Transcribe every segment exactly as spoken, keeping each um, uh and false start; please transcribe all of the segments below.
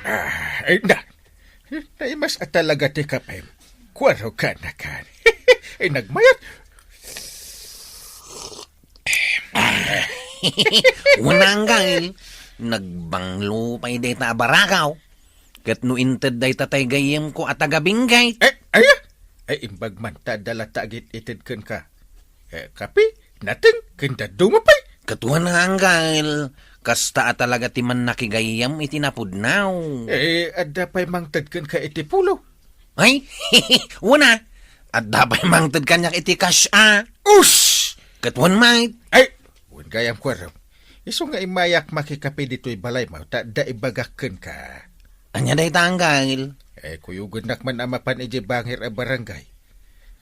Ah, ay, na. Naimas a talaga ti kapem. Kuaro ka na kan. Ay, nagmayat. Wen, Anggail, nagbanglo pay dayta a barakaw. Ket no inted dayta tay gayyemko a taga-Benguet. Eh, ay, ay, imbag man ta adda latta agit-ited kenka. Eh, kape, nateng, ken dadduma pay. Ket wen, Anggail, kasta a talaga ti mannakigayyem iti napudnaw. Eh, adda pay mangted kenka iti pulo. Ay, wen a, adda pay mangted kaniak iti cash a. Us! Ket wen met. Ay, wen gayam kuarem. Isu nga immayak makikape ditoy balaymo, ta adda ibagak kenka. Ania dayta, Anggail? Eh, kuyogennak man a mapan idiay bangir a barangay.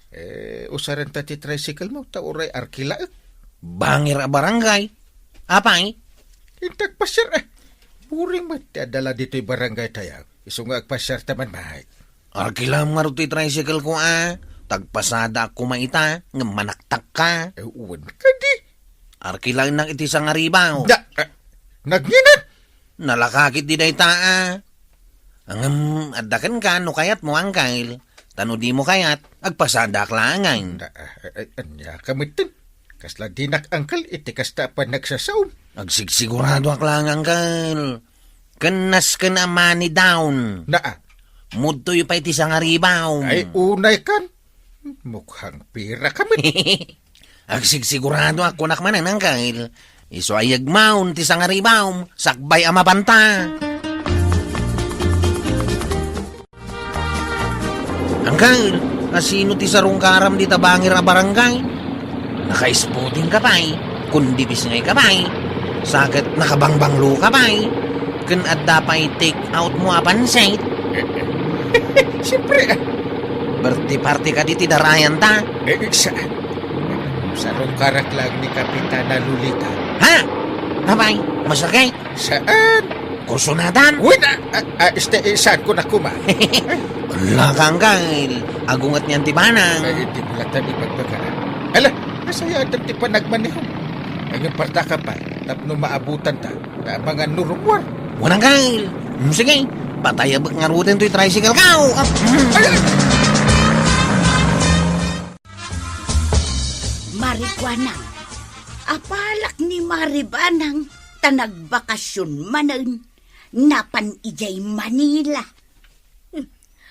Eh, usarenta ti tricycle mo, ta uray arkilaek. Bangir a barangay? Apay? Inta agpasiar, eh. Puring met ti adala ditoy barangay tayo. Isu nga agpasiar ta man, Mike. Arkilaem ngarud ti tricycle ko, a. Ta agpasadaak koma ita, ngem manaktakka. Eh, wen kadi. Arkilaennak iti sangaribaw. Da, eh, nagnginat! Nalaka ketdi dayta, a. Ngem, adda kenka no kayatmo, Anggail. Ta no dimo kayat, agpasadaak laengen. Da, eh, eh, ania ka metten? Kasla dinak angkel iti kasta a panagsasaom. Agsigsiguradoak laeng, Anggail. Ken nasken a money down. Naa. Mudtoyo pay ti sangaribaw. Ay, unay kan. Mukhang pira ka met. Agsigsiguradoak, kunak manen, Anggail. Isu a yegmawon ti sangaribaw, sakbay a mapanta. Anggail, asino ti sarungkaram dita bangir a barangay? Naka-sporting ka pay, kundibisngay ka pay, sa ket nakabangbanglo ka pay, ken adda pay take out mo a pansit. Siyempre, ah. Birthday party kadi ti darayanta? Eh, saan? Sarungkarak lang ni Kapitana Lolita. Ha? Apay, masakit? Saan? Kursunatan? Uy, na, ah, ah, este, eh, saan ko na kuma? Ala ka, Anggail. Agunget niyan ti banang. Ay, di mo latan ipagbagara. Ala, kasayatan ti panagmanehom. Ay, yung partaka pa, tapno maabutan ta. Tabangan no rummuar. Wen, Anggail. Mm, sige. Patayabek ngaruden toy tricycle ko. Ah, mm. Ay, ay. Marikuanang, apalak ni Maribanang ta nagbakasyon manen, napan idiay Manila.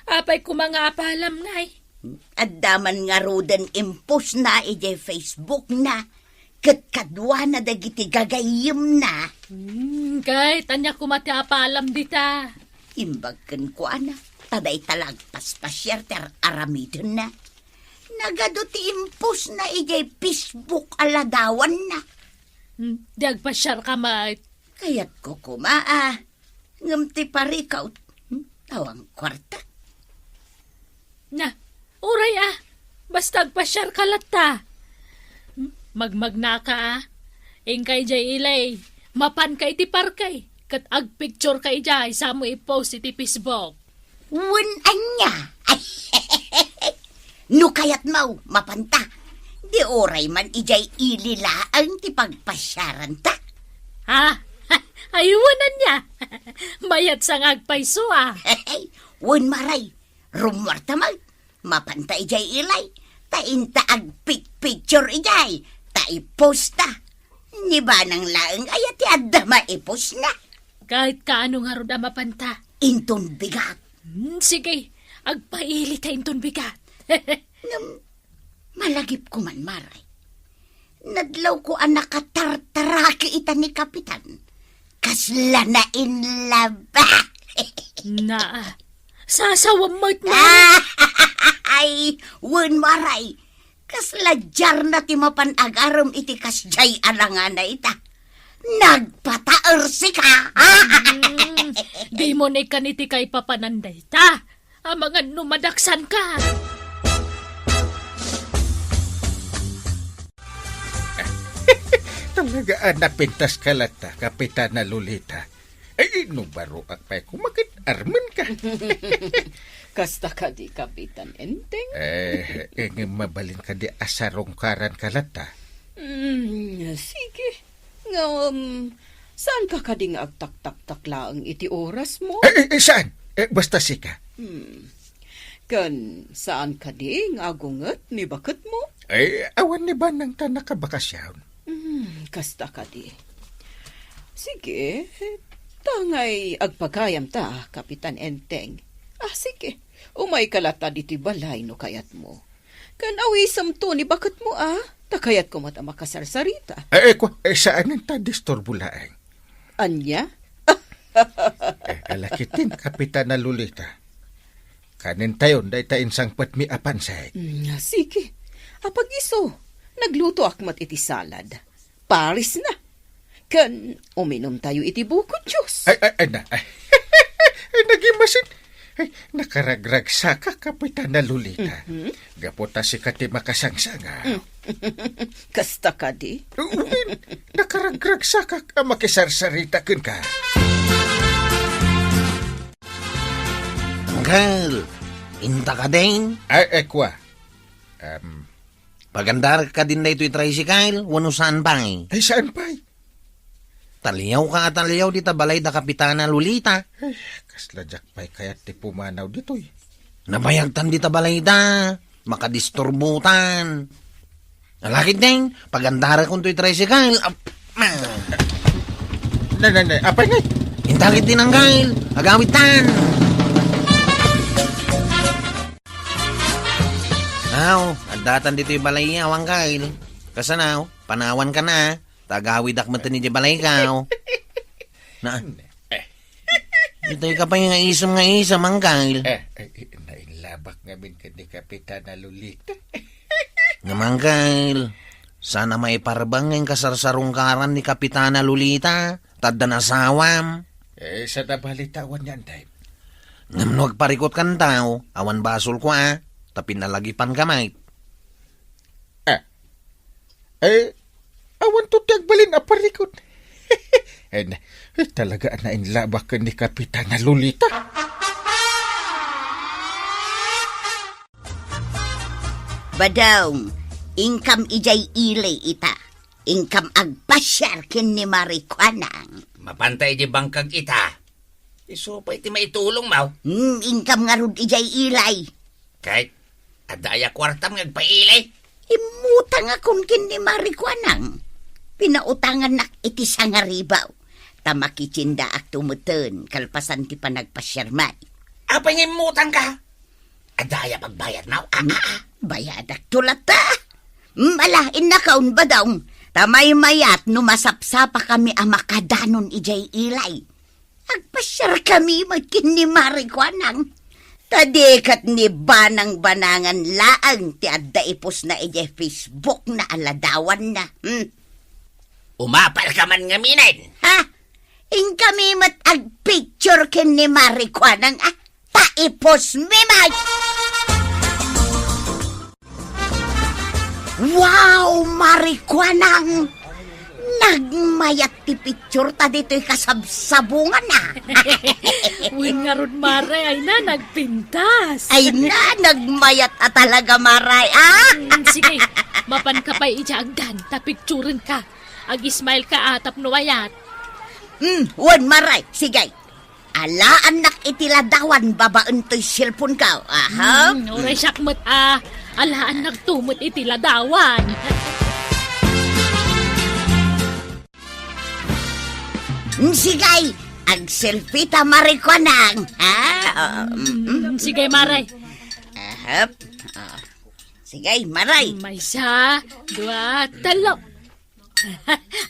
Apay koma nga apalam, Nay? Adda man ngaruden impostna idiay Facebook na, ket kaduana dagiti gagayyemna. Hmm, ket ania koma ti apalam dita? Imbag kenkuana, ta dayta la agpaspasiar ti ar-aramidenna. Nagadu ti impostna idiay Facebook a ladawanna. Hmm, di agpasiarka met. Kayatko koma a. Ngem ti parikaw, hmm, awan kuarta. Na, uray a, basta agpasiarka latta. Hmm, magmagnaka a. Inka idiay ilay, mapanka iti parke, ket agpictureka idiay, samo i-post iti Facebook. Wen ania? No kayatmo, mapanta. Di uray man idiay ili laeng ti pagpasiaranta. Ha? Ay, wen ania? Mayat sa nga agpayso, a. Wen, Maray, rummuarta met. Mapanta idiay ilay. Ta inta agpicpicture idiay. Ta i-posta. Ni Banang laeng aya ti adda maipostna. Ket kaano ngarud a mapanta? Inton bigat. Hmm, sige, agpailita inton bigat. Ngem, malagipko man, Maray. Nadlawko a nakatartaraki ita ni Kapitan. Kasla nainlaba. Na, sasawam met, Maray. Ay, wen, Maray. Kasla diarna ti mapan agarem iti kasdiay a langana ita. Nagpataersika! Hmm, dimo ni kan iti kaipapanan dayta. Amangan no madaksanka. Talaga a napintas ka latta, Kapitana Lolita. Ay, no baroak pay kumakit, armen ka. Kasta kadi, Kapitan Enteng? Eh, eh, nga mabalin kadi a sarungkaran ka latta? Mm, sige. Ngem, Saanka kadi nga agtaktaktak laeng iti orasmo? Eh, eh, eh, saan? Eh, basta sika. Hmm. Ken saan kadi nga agunget ni baketmo? Eh, awan ni Banang ta nakabakasyon. Hmm, kasta kadi. Sige, tangay agpagayamta, Kapitan Enteng. Ah, sige. Umayka latta ditoy balay no kayatmo. Ken awisemto ni baketmo, a, ta kayatko met a makasarsarita. Eh, eh, kwa, eh, saanen ta disturbo laeng. Ania? Eh, ala ketdin, Kapitana Lolita. Kanentayon dayta insangpetmi a pansek. Mm, sige. Apag isu, naglutoak met iti salad. Paris na. Ken uminumtayo iti bukod juice. Ay, ay, ay, na, ay. Ay, nagimasin. Ay, nakaragragsakak, Kapitana Lolita. Mhm. Gapu ta sika ti makasangsanga. Mm. Kasta kadi? Wen, nakaragragsakak a makisarsarita kenka. Uncle, inta ka din? Ay, ay, kwa. Em, Pagandarek ka din daytoy tricycle, wenno saan pay? Ay, saan pay? Taliaw ka a taliaw dita balay da Kapitana Lolita. Ay, kasla diak pay kayat ti pumanaw ditoy. Nabayagtan dita balay da, makadisturbotan. Alakid din, pagandarekon toy tricycle. Ap-, ah. Na, na, na, apay ngay? Intakit din, Uncle. Agawid tan. Aw, addatan ditoy balay, awan, Kyle. Kasano? Panawan ka na, ta agawidak met idiay balay ka, aw. Na, ditoy ka pay nga isem nga isem, Kyle. Eh, eh, eh, nainlabak ngamin ken ni Kapitana Lolita. Ngem, Kyle, saan a maiparbeng nga inkasarsarungkaran ni Kapitana Lolita, ta adda nasawam. Eh, sada balita awan yan, Dave. Ngem no agparikutkan tao, awan basolko a, ta pinalagipan ka met. Ah. Eh, awan to ti agbalin a parikut. Eh, na, eh, talaga a nainlabak ken ni Kapitana Lolita. Badong, inkam idiay ili ita. Inkam agpasiar ken ni Marikuanang. Mapanta idiay bangkag ita. Isu pay ti maitulongmo. Hmm, inkam ngarud idiay ili. Ket adda aya kuartam nga agpaili? Immutangakon ken ni Marikuanang. Pinautangannak iti sangaribaw. Ta makitiendaakto metten kalpasan ti panagpasiarmi. Apay nga immutangka? Adda aya pagbayadmo? Ah, ah, ah. Bayadakto latta. Mm, ala, innakon, Badong. Ta maymayat no masapsapakami a makadanon idiay ili. Agpasiarkami met ken ni Marikuanang. Ta di ket ni Banang Banangan laeng ti adda ipostna idiay Facebookna a ladawanna. Hmm. Umapalka man ngaminen. Ha? Inkami met agpicture ken ni Marikuanang, ah? Ta ipostmi met. Wow, Marikuanang! Nagmayat ti picture ta ditoy kasabsabungan, ah. Wen ngarud, Mare, ay na, nagpintas. Ay na, nagmayat a talaga, Mare, ah. Mm, sige, mapanka pay idiay agdan, ta picturenka. Ag-smile ka, ah, tapno mayat. Mm, wen, Mare, sige. Alaannak iti ladawan babaen toy cellphone-ko. Aha. Hmm, uray siak met a alaannakto met iti ladawan. Mm, sige, ag-selfie ta, Marikuanang. Ha? Oh, mm, mm. Hmm, sige, Mare. Ahap. Oh. Sige, Mare. Maysa, dua, telo.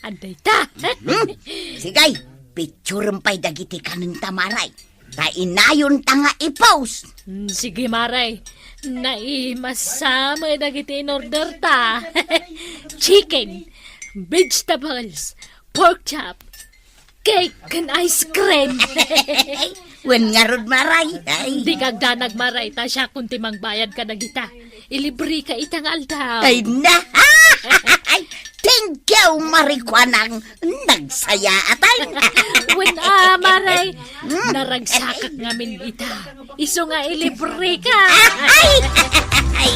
Adda ita. Hmm? Sige, picturem pay dagiti kanenta, Mare. Ta inayonta nga i-post. Mm, sige, Mare. Naimasa met dagiti in-order ta. Chicken, vegetables, pork chop, cake ken ice cream. Wen ngarud, Mare. Ay. Dika agdanag, Mare, ta siakon ti mangbayad kadagita. Ilibreka ita nga aldaw. Ay, na. Ay, thank you, Marikuanang. Nagsayaatan. Wen, ah, Mare, hmm, naragsakak ngamin ita. Isu nga ilibreka. Ay! Ay!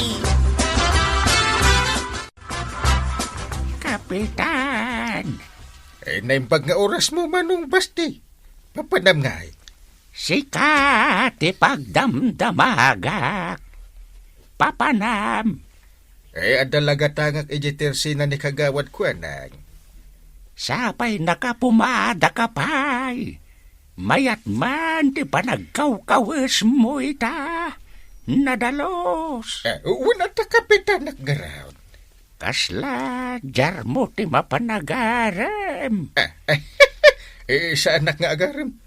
Kapitan! Eh, naimbag nga orasmo, Manong Basti. Papanam ngay. Sika ti pagdamdamagak. Papanam. Eh, adda la gatangak iti tersena ni Kagawad Kuanang. Sapay nakapumada ka pay. Mayat man ti panagkawkawesmo ita. Nadalus. Eh, wen adda kapitanak garud. Kasla jarmo ti mapan agarem? Ah, eh, saanak nga agarem.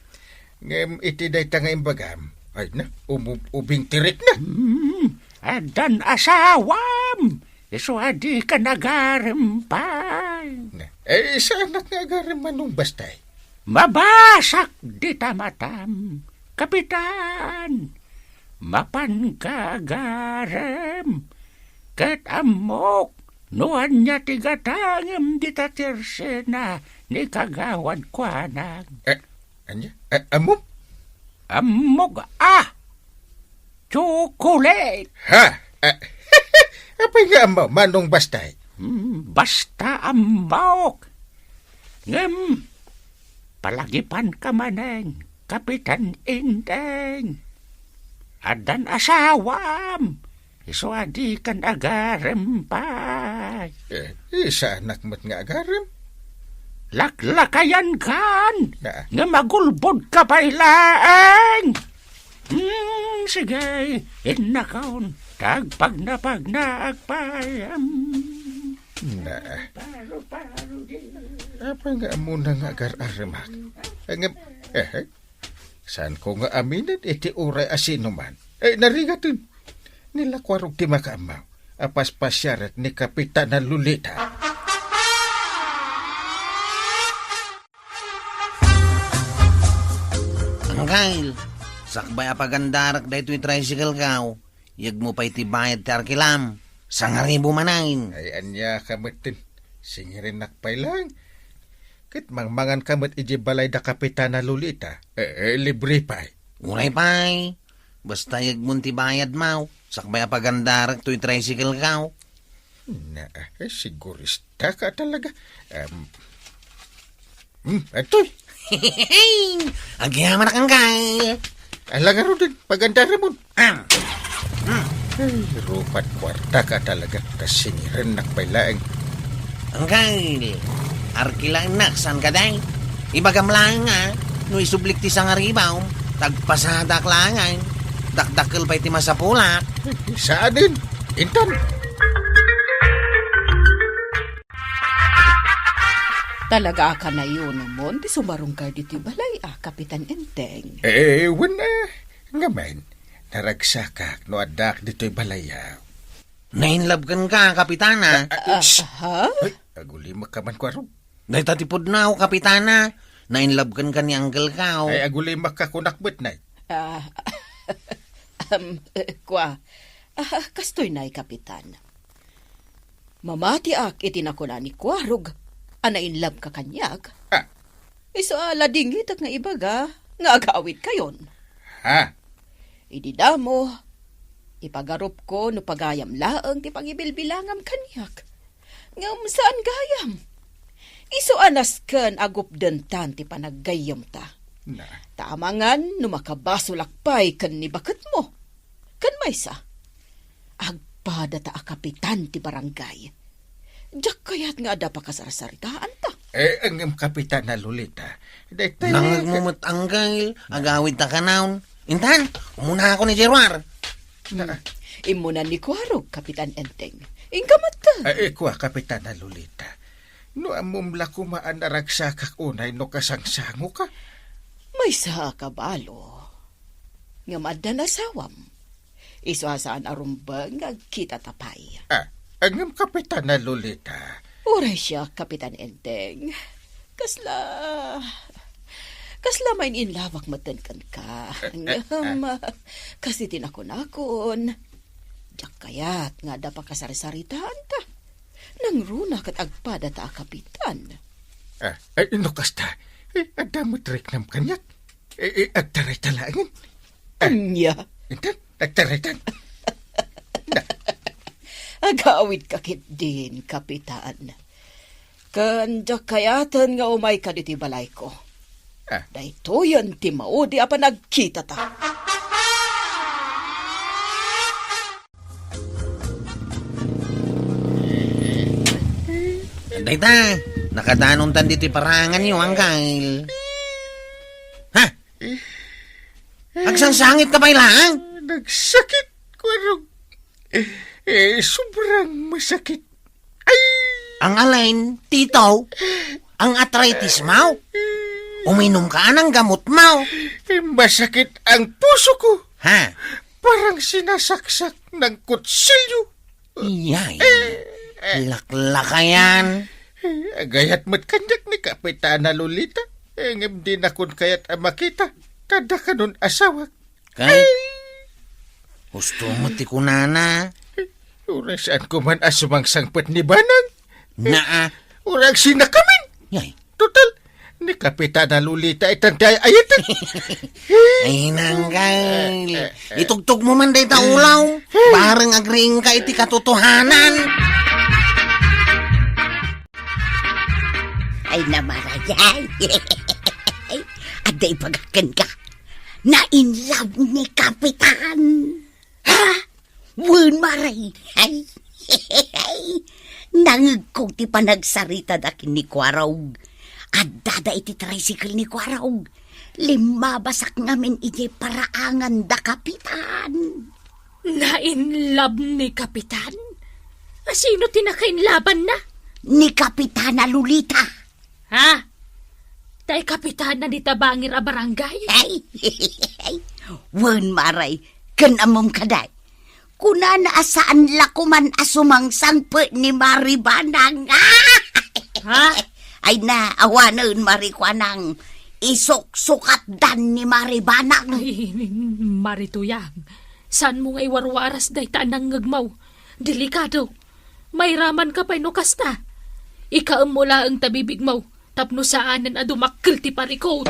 Ngem iti dayta nga imbagam, ay na, umub-, ubing ti rikna. Hmm, addan asawam. Isu a dika nagarem pay. Na, eh, saanak nga agarem, Manong Bastay? Mabasak dita matam, Kapitan. Mapan ka agarem. Ket ammok no ania ti gatangem dita tersena ni Kagawad Kuanang. Eh, ania? Eh, ammom? Ammok a! Chocolate! Ha? Eh, apay nga ammo, Manong Bastay? Hmm, basta ammok. Ngem, palagipan ka manen, Kapitan Enteng. Addan asawam. Isu a dikan agarem pay. Eh, saanak met nga agarem? Laklakayan kan. Na. Nga magulbod ka pay laeng. Hmm, sige, innakon. Tagpagnapagnaak pay. Hmm. Na. Apay nga ammona nga agar-aremak? Ngem, eh, Saanko nga aminen iti uray a sinuman. Eh, narigaten. Ni la Kuarog ti makaammo a paspasiarek ni Kapitana Lolita. Anggail, sakbay a pagandarek daytoy tricycle-ko, yegmo pay ti bayad ti arkilam. Sangaribu manen. Ay, ania ka metten. Singirennak pay laeng. Ket mangmangan ka met idiay balay da Kapitana Lolita. Eh, eh, libre pay. Uray pay. Basta yegmon ti bayadmo, sakbay a pagandarek toy tricycle-ko. Na, eh, sigurista ka talaga. Em, hmm, atoy. Agyamanak, Anggail. Ala ngaruden, pagandaramon. Ah. Hmm. Ay, rupat kuarta ka talaga, ta singirennak pay laeng. Anggail, arkilaennak, saan kadi? Ibagam laeng a, no isublik ti sangaribu, tagpasadak laeng. Dakdakkel pay ti masapulak. Saanen? Intan. Talaga a kanayon mon ti sumarunggar ditoy balay a, Kapitan Enteng? Eh, wen, eh, ngamin, naragsakak no addaak ditoy balay a. Nainlabken ka, Kapitana. Ah, ah, ha? Ay, agulimek ka man, Kuarog. Dayta ti pudno, Kapitana. Nainlabken ka ni Uncle Kao. Ay, agulimek ka kunak met, nay. Ah, um, eh, kwa. Ah, kastoy, nay, Kapitan. Mamatiak iti nakuna ni Kuarog a nainlabka kaniak. Ah. Isu a ladingitek nga ibaga nga agawidkayon. Ha? Idi damo, ipagarupko no pagayam laeng ti pangibilbilangam kaniak. Ngem saan gayam. Isu a nasken a gupdentan ti panaggayyemta. Na. Ta amangan no makabasolak pay ken ni baketmo. Ken maysa, agpadata a kapitan ti barangay. Diak kayat nga adda pakasarsaritaanta. Eh, ngem Kapitana Lolita, daytoy. Nangegmo met, Anggail, agawidta kanayon. Intan, umuna ako ni Jeruar. Na. Immunan ni Kuarog, Kapitan Enteng. Inka met. Eh, eh, kua, Kapitana Lolita. No ammom la koma a naragsakak unay no kasangsangoka. Maysa a kabalo. Ngem addan asawam. Isu a saan a rumbeng nga agkitata pay. Ah, ngem Kapitana Lolita. Uray siak, Kapitan Enteng. Kasla, kasla main-in love-ak metten kenka. Eh, eh, ngem, ah. Kas iti nakunakon, diak kayat nga adda pakasarsaritaanta. Nangruna ket agpadata a kapitan. Ah, ay, no kasta, eh, adda met riknam kaniak. Eh, eh, agtarayta laengen. Ah, ania? Intan, agtaraytan. Na. Agawidka ketdin, Kapitan. Ken diak kayaten nga umayka ditoy balayko. Ah. Daytoyen ti maudi a panagkitata. Dayta, nakadanontan ditoy paranganyo, Angkel. Ha? Agsangsangit ka pay laeng? Nagsakit, Kuarog. Eh, sobrang masakit. Ay! Ang alin, Tito? Ang arthritis mo? Uminom ka ng gamot mo. Eh, masakit ang puso ko. Ha? Parang sinasaksak ng kutsilyo. Iyay. Eh, eh. Laklaka yan. Eh, agayat met kaniak ni Kapitana Lolita. Eh, ngem dinakon kayat a makita. Kada kanon asawak. Kay, husto met ti kunana. Uray saanko man a sumangsangpet ni Banang. Naa. Uray agsinakamin. Yay. Total, ni Kapitana Lolita itan ti ay-ayaten. Ay, Angkel. Eh, eh, eh. Itugtog mo man dayta ulaw. Bareng agriingka iti katotohanan. Ay, namarayay. Adda ibagak kenka. Na-in love ni Kapitan. Ha? Wen, Mare. Ay. Nangegko ti panagsaritada ken ni Kuarog. Addada iti tricycle ni Kuarog. Limmabasak ngamin idiay paraangan da Kapitan. Na-in love ni Kapitan? A, sino ti nakainlabanna? Ni Kapitana Lolita. Ha? Tay Kapitana ni tabangir a barangay? Ay, wen, Mare, ken ammom kadi. Kunana a saan la koman a sumangsangpet ni Mari Banang. Ha? Ay na, awanen, Mari Kuanang. Isuksukatdan ni Mari Banang. Ay, Mari Tuyang, saanmo nga iwarwaras dayta a nangngegmo. Delikado. Mairamanka pay no kasta. Ikaemmo laeng ta bibigmo tapno saanen a dumakkel ti parikut.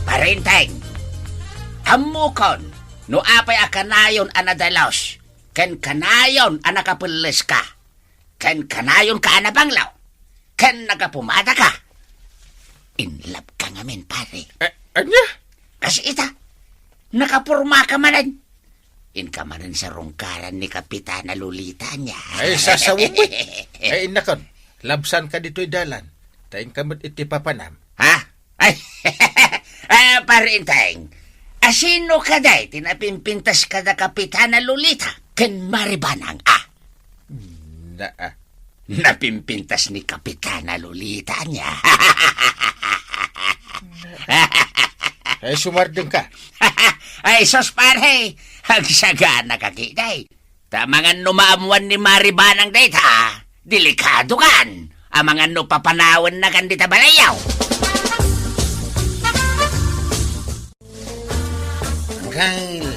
Parinteng, ammokon no apay a kanayon a nadalus ken kanayon a nakapelleska. Ken kanayonka a nabanglo, ken nagapumadaka. In love ka ngamin, pare. Eh, ania? Kas ita, nakapormaka manen. Inka manen sa rungkaran ni Kapitana Lolita ania. Ay, sasawem met. Ay, innakon, labsanka ditoy dalan. Ta inka met iti papanam. Ha? Ay, ah, Pare Enteng, asino kadi ti napimpintas kada Kapitana Lolita ken Mari Banang, a? Na, ah. Napimpintas ni Kapitana Lolita ania. Ay, sumardengka. Ay, sus, pare. Agsagana ka, kiday. Ta amangan no maammuan ni Mari Banang dayta, delikado kan. Amangan no papanawenna kan dita balayyo. Angkel,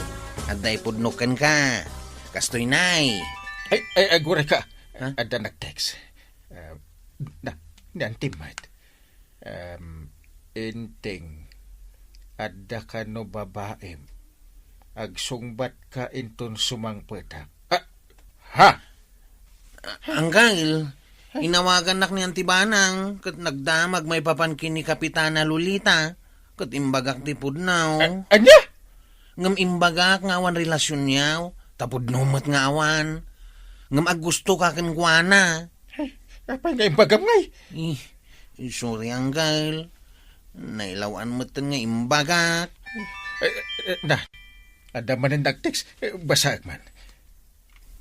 adda ipudnok kenka. Kastoy nay. Ay, ay, aguray ka. Ha? Adda nag-text. Ah, na, ni Auntie Mart. Em, Enteng, adda kano babaem? Agsungbatka inton sumangpetak. Ah, ha? Angkel, inawagannak ni Auntie Banang, ket nagdamag maipapan ken ni Kapitana Lolita, ket imbagak ti pudno. A-, ania? Ngem imbagak nga awan relasionyo, ta pudno met nga awan. Ngem aggustoka kenkuana. Ay, apay nga imbagam ngay? Eh, sorry, Angkel. Nailaw-an metten nga imbagak. Eh, eh, na, adda manen nag-text. Eh, basaek man.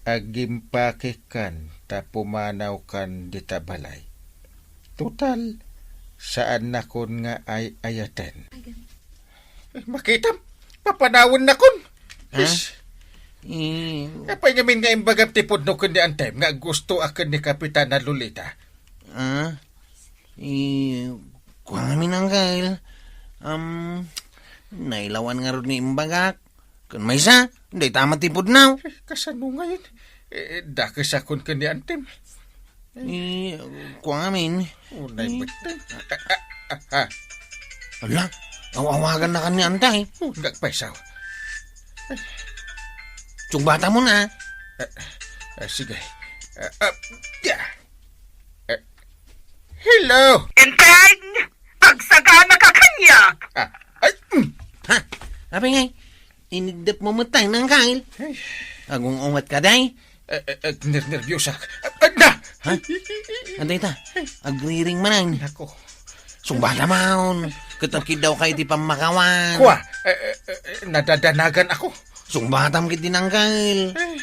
Agimpakekan ta pumanawkan dita balay. Total, saannakon nga ay-ayaten. Eh, makitam, papanawennakon. Ha? Is. Eh. Apay ngamin nga imbagam ti pudno ken ni Antem nga aggustoak ken ni Kapitana Lolita? Ah? Eh, kua ngamin, Angkel. Um, nailaw-an ngarud nga imbagak. Ken maysa, dayta met ti pudno. Eh, kasano ngayen? Eh, dakesakon ken ni Antem. Eh, kua ngamin. Unay Eh. Met. Ah, ah, ah, ah. Ala, aw-awagannakan ni Antay. Oh, nagpaysaw. Sugbata mo na. Eh, Ah, sige. Ah, ah, yeah. Ah, hello! Enteng! Agsagana ka kaniak! Ah, ay, mm. Ha? Apay ngay, inigdep mo met tay, Nangkal? Ay. Agung-unget ka, day? Eh, eh, eh, ner-, nerbiusak. Ah, ah, da! Ha? Aday ta? Agriring manen. Nako. Sungbata maon. Ket agkiddaw ka iti pammakawan. Kua, eh, eh, eh, eh, nadadanagan ako. Sungbatam ket di Nangkal. Eh.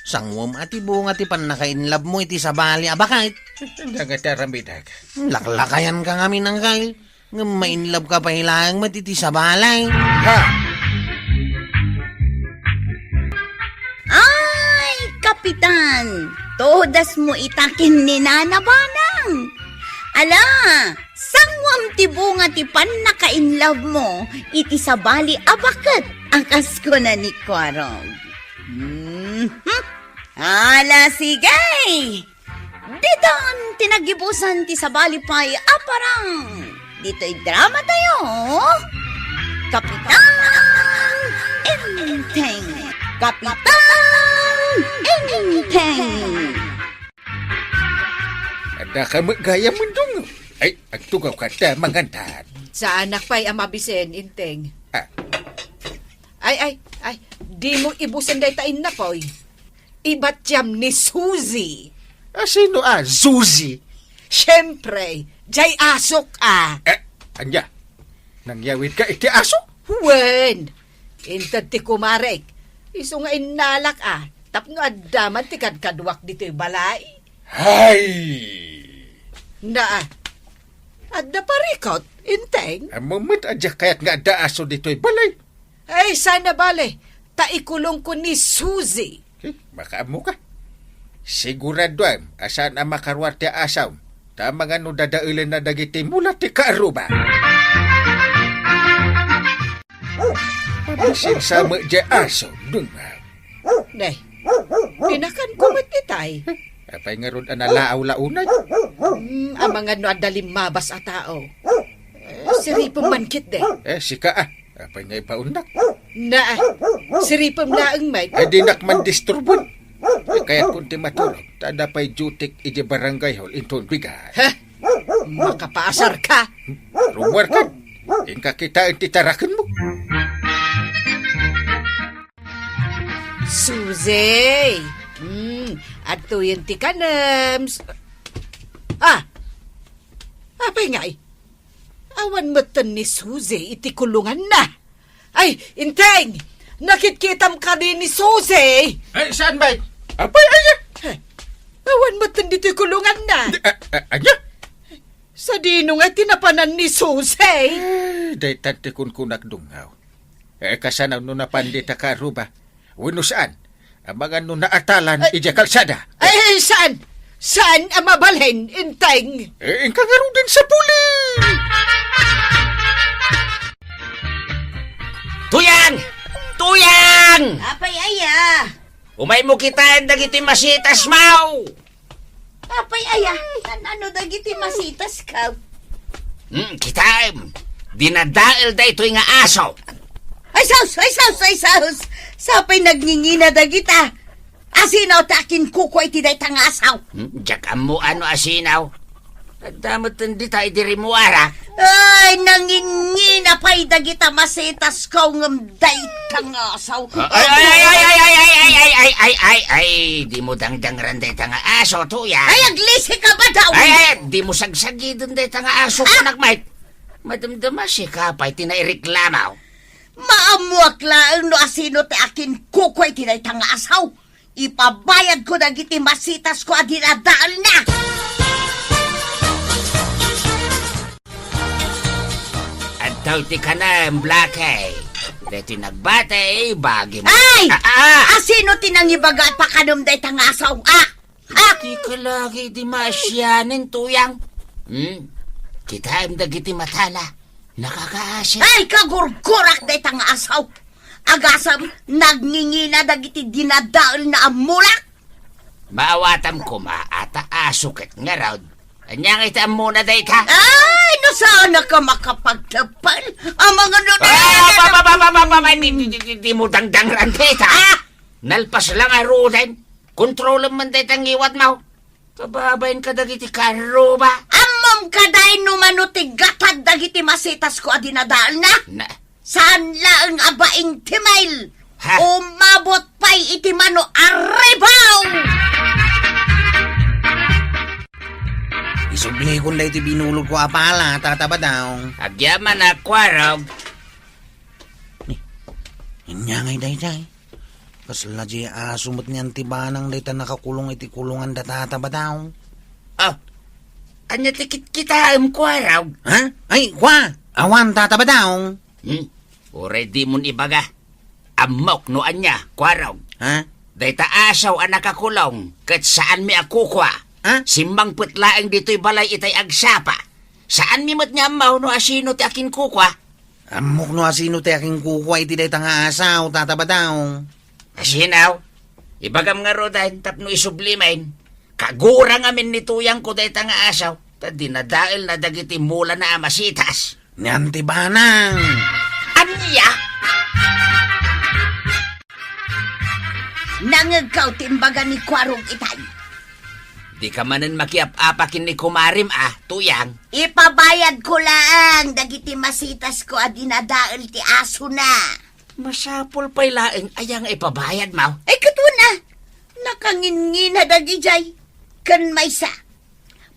Sanguam a ti bunga ti pannakainlove mo iti sabali a baket. Ania nga ti aramidek? Laklakayan ka ngamin, Nangkal. Ngem mainlove ka pay laeng met iti sabali. Ha? Ay, Kapitan! Todas mo ita ken ni Nana Banang! Ala, sanguam ti bunga ti pannakainlove mo iti sabali a baket a kas kuna ni Kuarog. Mhm. Ala, sige! Ditan ti nagibusan ti sabali pay a parang ditoy drama tayo, Kapitan Enteng. Kapitan Enteng. Adda ka met gayam, Mundong. Ay, agtugaw ka ta, mangantan. Saanak pay a mabisen, Enteng. Ah. Ay, ay, ay, di mo ibusen dayta innapoy. Ibatiam ni Suzy. Ah, sino a Suzy? Siempre, jay asok a. Eh, ania? Nangyawid ka iti aso? Wen, inted ti kumarek. Isu nga innalak a, tapno adda man ti kadkaduak ditoy balay. Hay! Na, adda parikot, Enteng? Ammom met a diak kayat nga adda aso ditoy balay. Ay, saan a bale, ta ikulongko ni Suzy. Eh, makaammo ka. Siguraduam a saan a makaruar ti asawm, ta amangan no dadaelenna dagiti mula ti kaarruba. Mabisin sa met diay aso, dunga. Ne, pinakanko met itay. Apay ngarud a nalaaw-launay? Hmm, amangan no adda limmabas a tao. Eh, siripem man ketdi. Eh, sika a. Apay nga ibaonnak? Na, siripem laeng met. Ay, dinak man disturben. Ay, kayatkon ti maturog. Ta adda pay duty-k idiay barangay hall inton bigat. Ha? Makapaasar ka? Rummuar ka. Inka kitaen ti tarakenmo. Suzy! Hmm, adtoyen ti kanem. Ah! Apay ngay? Awan metten ni Suzy iti kulunganna. Ay, Enteng! Nakitkitam kadi ni Suzy? Ay, saan, bay? Apay, aya? Eh, awan metten ditoy kulunganna. Di, a, a, anya? Sadino nga ti napanan ni Suzy? Eh, daytan ti kunkunak, dungaw. Eh, kasano no napan dita kaarruba? Wenno saan? Amangan no naatalan idiay kalsada. Ay, saan? Saan a mabalin, Enteng? Eh, inka ngaruden sa puli! Tuyang! Tuyang! Apay aya? Umaymo kitaen dagiti masitasmo! Apay aya, nano dagiti masitasko? Hmm, kitaem, dinadael daytoy nga aso. Ay sus, ay sus, ay sus! Sapay nagngingina dagita. Asino ti akinkukua iti dayta nga aso? Hmm, diak ammo no asino. Adda metten dita idi rimmuarak. Ay, nangingina pay dagita masitasko ngem dayta nga aso. Ay, ay, ay, ay, ay, ay, ay, ay, ay, ay, ay, ay, ay, dimo dangdangran dayta nga aso, Tuyang. Ay, aglisi ka ba daw? Ay, ay, dimo sagsagiden dayta nga aso, ah! Kunak, Mike. Madamdama, sika pay ti naireklamo. Maammuak laeng no asino ti akinkukua iti dayta nga aso. Ipabayadko dagiti masitasko a dinadaelna. Adtoy ti kanem, Blackie. Daytoy nagbati, bagim. Ay! Ah, ah! Asino ti nangibaga a pakanem dayta nga aso? Ah! Ah! Iti kalagi di maasianen, Tuyang. Hmm? Kitaem dagiti matana. Nakakaasi. Ay, kagurgurak dayta nga aso. Agasem, nagngingina dagiti dinadaelna a mulak. Maawatam koma a ta aso ket ngarud. Ania nga iti ammona dayta? Ay, no saan ka makapagteppel? Amangan no... Ah, pa, pa, pa, pa, pa, pa, pa, di, di, di, di, dimo dangdangran dayta. Ah! Nalpas la ngaruden. Kontrolem man dayta ngiwatmo. Kababain kadagiti karruba. Ammom kadi no mano ti gatad dagiti masitasko a dinadaelna? Na. Saan laeng a baing ti mail. Ha? Umabot pay iti mano a ribaw! Isublikon daytoy binulodko a pala, Tata Badong. Agyaman a kuarog. Ni, ania ngay daydiay? Kasla diay aso met ni Auntie Banang dayta nakakulong iti kulongan da Tata Badong. Oh, ania ti kitkitaem, kuarog? Ha? Ay, kua! Awan, Tata Badong. Hmm? Uray dimon ibaga. Ammok no ania, kuarog. Ha? Dayta aso a nakakulong, ket saanmi a kukua. Ha? Simmangpet laeng ditoy balay itay agsapa. Saanmi met nga ammo no asino ti akinkukua. Ammok no asino ti akinkukua iti dayta nga aso, Tata Badong. Asino? Ibagam ngaruden tapno isubli manen. Kagura ngamin ni tuyangko dayta nga aso, ta dinadaelna dagiti mulana a masitas. Ni Auntie Banang. Ania? Nangngegko ti imbaga ni Kuarog itay. Dika manen makiap-apa ken ni kumarem a, tuyang. Ipabayadko laeng dagiti masitasko a dinadael ti asona. Masapul pay laeng aya nga ipabayadmo? Ay, ket wen a, nakanginngina dagidiay. Ken maysa,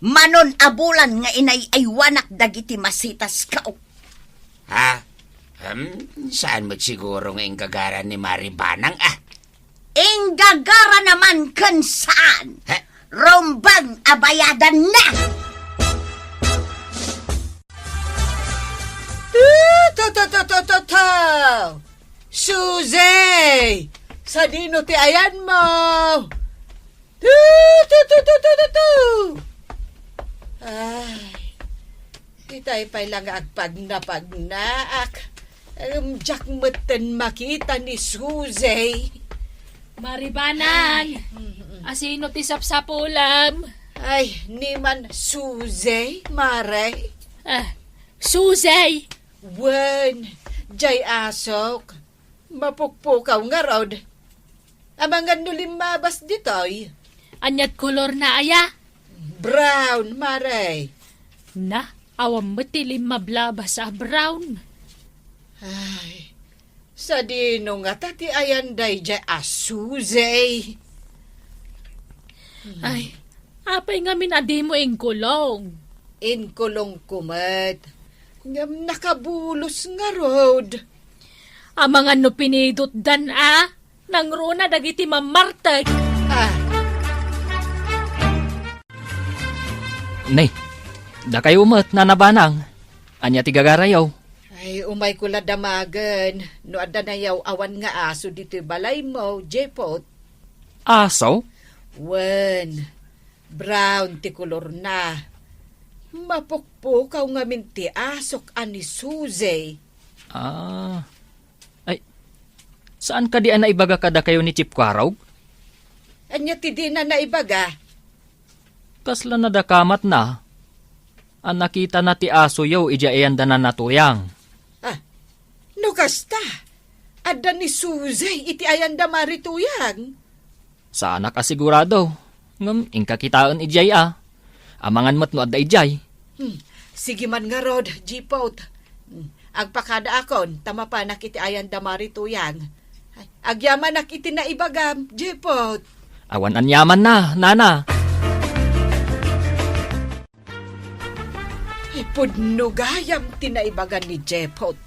manon a bulan nga inay-aywanak dagiti masitasko. Ha? Em, saan met siguro nga inggagaran ni Mari Banang, a? Inggagara naman ken saan. He? Rumbeng a bayadanna. Tu, tu, tu, tu, tu, tu, tu. Susie! Sadino ti ayanmo? Tu, tu, tu, tu, tu, tu, tu. Ay, itay pay la nga agpagnapagnaak. Em, diak metten makita ni Susie. Mari Banang, ay, mm-mm. Asino ti sapsapulem? Ay, ni man Susie, Mare. Ah, Susie! Wen, diay asok. Mapukpukaw ngarud. Amangan no limmabas ditoy. Aniat kolorna aya? Brown, Mare. Na, awan met ti limmablabas a brown. Ay, sadino ngata ti ayan daydiay a Susie? Ay, apay ngamin a dimo inkulong? Inkulongko met. Ngem nakabulos ngarud. Amangan no pinidotdan a, nangruna dagiti mammartek. Ah. Nay, dakayo met, Nana Banang. Ania ti gagarayo? Ay, umayko la damagen no adda nayaw-awan nga aso ditoy balaymo, Jepot. Aso? Wen, brown ti kolorna. Mapukpukaw ngamin ti asok a ni Susie. Ah. Ay, saan kadi a naibaga kadakayo ni Chief Kwarog? Ania ti dina naibaga? Kasla nadakamatna a nakitana ti asoyo idiay ayanda Nana Tuyang. Ah, no kasta, adda ni Susie iti ayanda Mari Tuyang? Saanak a sigurado, ngem inka kitaen idiay a. Amangan met no adda idiay. Hmm. Sige man ngarud, Jipot. Hmm. Agpakadaakon, ta mapanak iti ayanda Mari Tuyang. Ay, agyamanak iti naibagam, Jipot. Awan aniamanna, Nana. Ay, pudno gayam ti naibaga ni Jepot.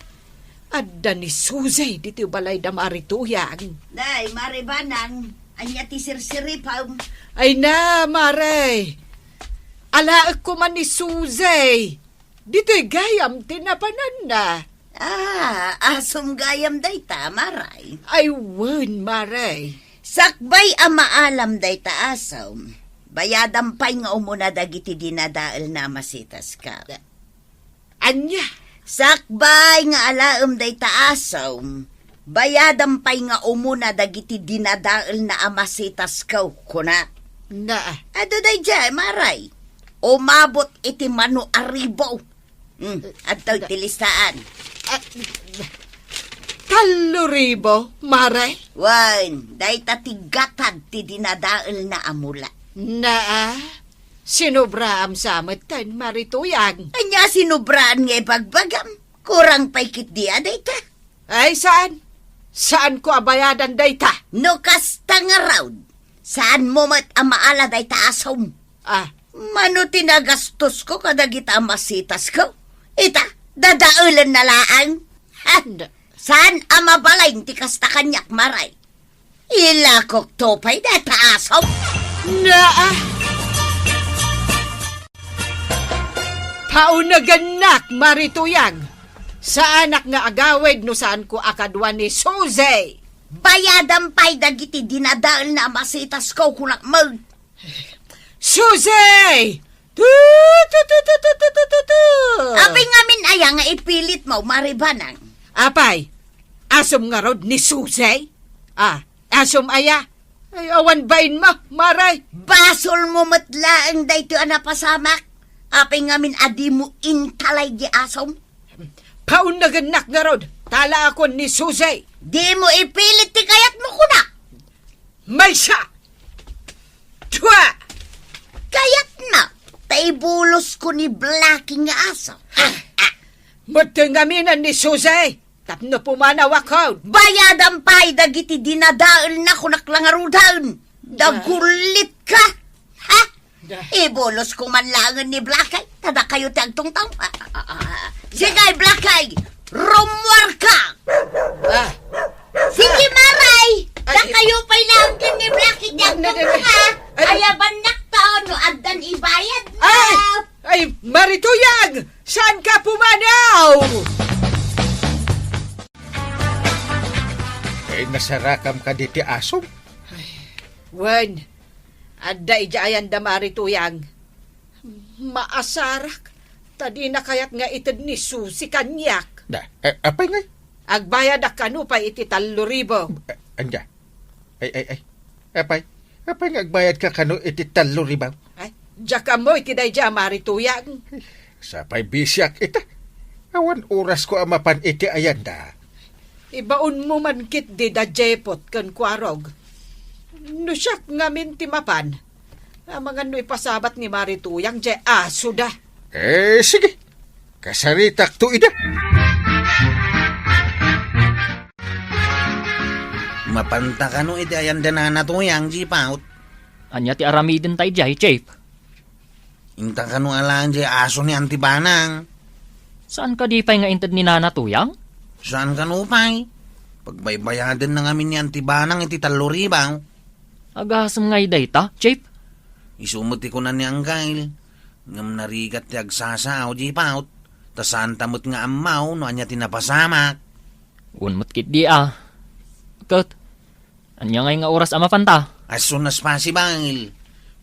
Adda ni Susie ditoy balay da Mari Tuyang. Nay, Mari Banang, ania ti sirsiripem? Ay na, Mare. Alaekko man ni Susie. Ditoy gayam ti napananna. Ah, asom gayam dayta, Maray. Ay, wen, Maray. Sakbay a maalam dayta asom, bayadam pay nga umuna dagiti dinadaelna a masitasko. Ania? Sakbay nga alaem dayta asom, bayadam pay nga umuna dagiti dinadaelna a masitasko, kuna. Na. Adu daydiay, Maray. Umabot iti mano a ribo. Hmm, adtoy ti listaan. Ah, Tallo ribu, Mare? Wen, dayta ti gatad ti dinadaelna a mula. Naa, sinubraam sa metten, Mare Tuyang. Ania sinubraan nga ibagbagam? Kurang pay ketdi a dayta. Ay, saan? Saanko a bayadan dayta? No kasta ngarud, saanmo met a maala dayta asom. Ah. Mano ti nagastosko kadagita a masitasko? Ita, dadaelenna laeng. Ha? Anda. Saan a mabalin ti kasta kaniak, Mare? Ilakokto pay dayta asom. Naa! Paunagannak, Mare Tuyang. Saanak nga agawid no saanko a kadua ni Susi. Bayadam pay dagiti dinadaelna a masitasko, kunak met. Susi! Tu, tu, tu, tu. Apay ngamin aya nga ipilitmo, Mare Banang? Apay, asom ngarud ni Susi? Ah, asom aya? Ay, awan bainmo, Mare. Basolmo met laeng daytoy a napasamak. Apay ngamin a dimo intalay di asom? Paunagannak ngarud, talaakon ni Susi. Dimo ipilit ti kayatmo, kunak. Maysa! Dua! Kayatna, ta ibulosko ni Blackie nga aso. Metteng ngamin ni Susi, tapno pumanawakon. Bayadam pay dagiti dinadaelna, kunak la ngaruden. Dagulitka. Ha? Ibulosko man laengen ni Blackie, ta dakayo ti agtungtong. Ah, ah, ah, ah. Sige, Blackie, rummuarka. Ah. Sige, Mare, dakayo pay laeng ken ni Blackie ti agtungtong, ha? Ay, ay. Ayabannak ta no addan ibayad na. Ay! Ay, Mare Tuyang! Saanka pumanaw? Ay, nasarakam kadi ti asom? Ay, wen, adda idiay ayanda, Mare Tuyang. Maasarak, ta dina kayat nga ited ni Susi kaniak. Da, eh, apay ngay? Agbayadak kano pay iti tallo ribu. Eh, ania? Ay, ay, ay. Apay, apay nga agbayadka kano iti tallo ribu? Ay, diak ammo iti daydiay, Mare Tuyang. Sapay bisiak ita. Awan orasko a mapan iti ayanda. Ibaonmo man ketdi da Jepot ken Kuarog. No siak ngamin ti mapan, amangan no ipasabat ni Mare Tuyang diay asoda. Eh, sige. Kasaritakto ida. Mapanta kano iti ayanda Nana Tuyang, Jipot? Ania ti aramidenta idiay, Chief? Inta kano alaen diay aso ni Auntie Banang? Saan kadi pay nga inted ni Nana Tuyang? Saan kano pay? Pagbaybayadenna ngamin ni Auntie Banang iti tallo ribu. Agasem ngay dayta, Chief? Isu met ti kuna ni Angkel. Ngem narigat ti agsasao, Jipot, ta saanta met nga ammo no ania ti napasamak. Wen met ketdi a. Ket, ania ngay nga oras a mapanta? As soon as possible.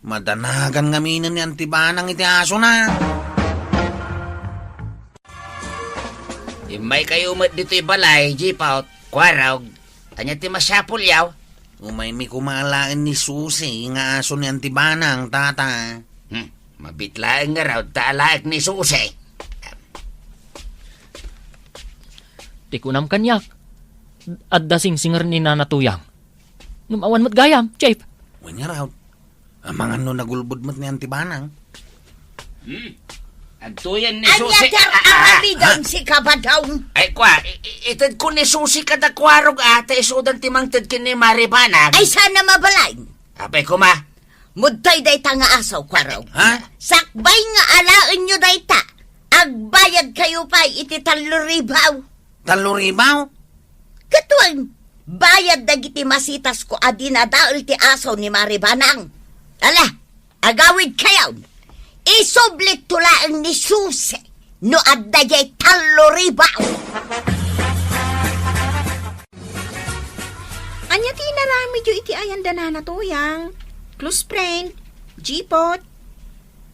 Madanagan ngaminen ni Auntie Banang iti asona. Immaykayo met ditoy balay, Jipot, Kuarog. Ania ti masapulyo? Umaymi koma alaen ni Susi nga aso ni Auntie Banang, Tata. Hmm, mabiit laeng ngarud ta alaek ni Susi. Ti kunam kaniak, adda singsinger ni Nana Tuyang. Ngem awan met gayam, Chief. Wen ngarud. Amangan no nagulbod met ni Auntie Banang. Hmm. Adtoyen ni Susi. Ania ti ar-aramidem, sika, Badong? Ay, kua, i-, i-, itedko ni Susi kada Kuarog a, ta isudan ti mangted ken ni Mare Banang. Ay, saan a mabalin? Apay koma. Mudtoy dayta nga aso, Kuarog. Ha? Sakbay nga alaenyo dayta, agbayadkayo pay iti tallo ribu. Tallo ribu? Ket wen, bayad dagiti masitasko a dinadael ti aso ni Mare Banang. Ala, agawidkayon. Isublikto laeng ni Susi no adda diay tallo ribu. Ania ti inaramidyo iti ayanda Nana Tuyang? Close friend, Jipot.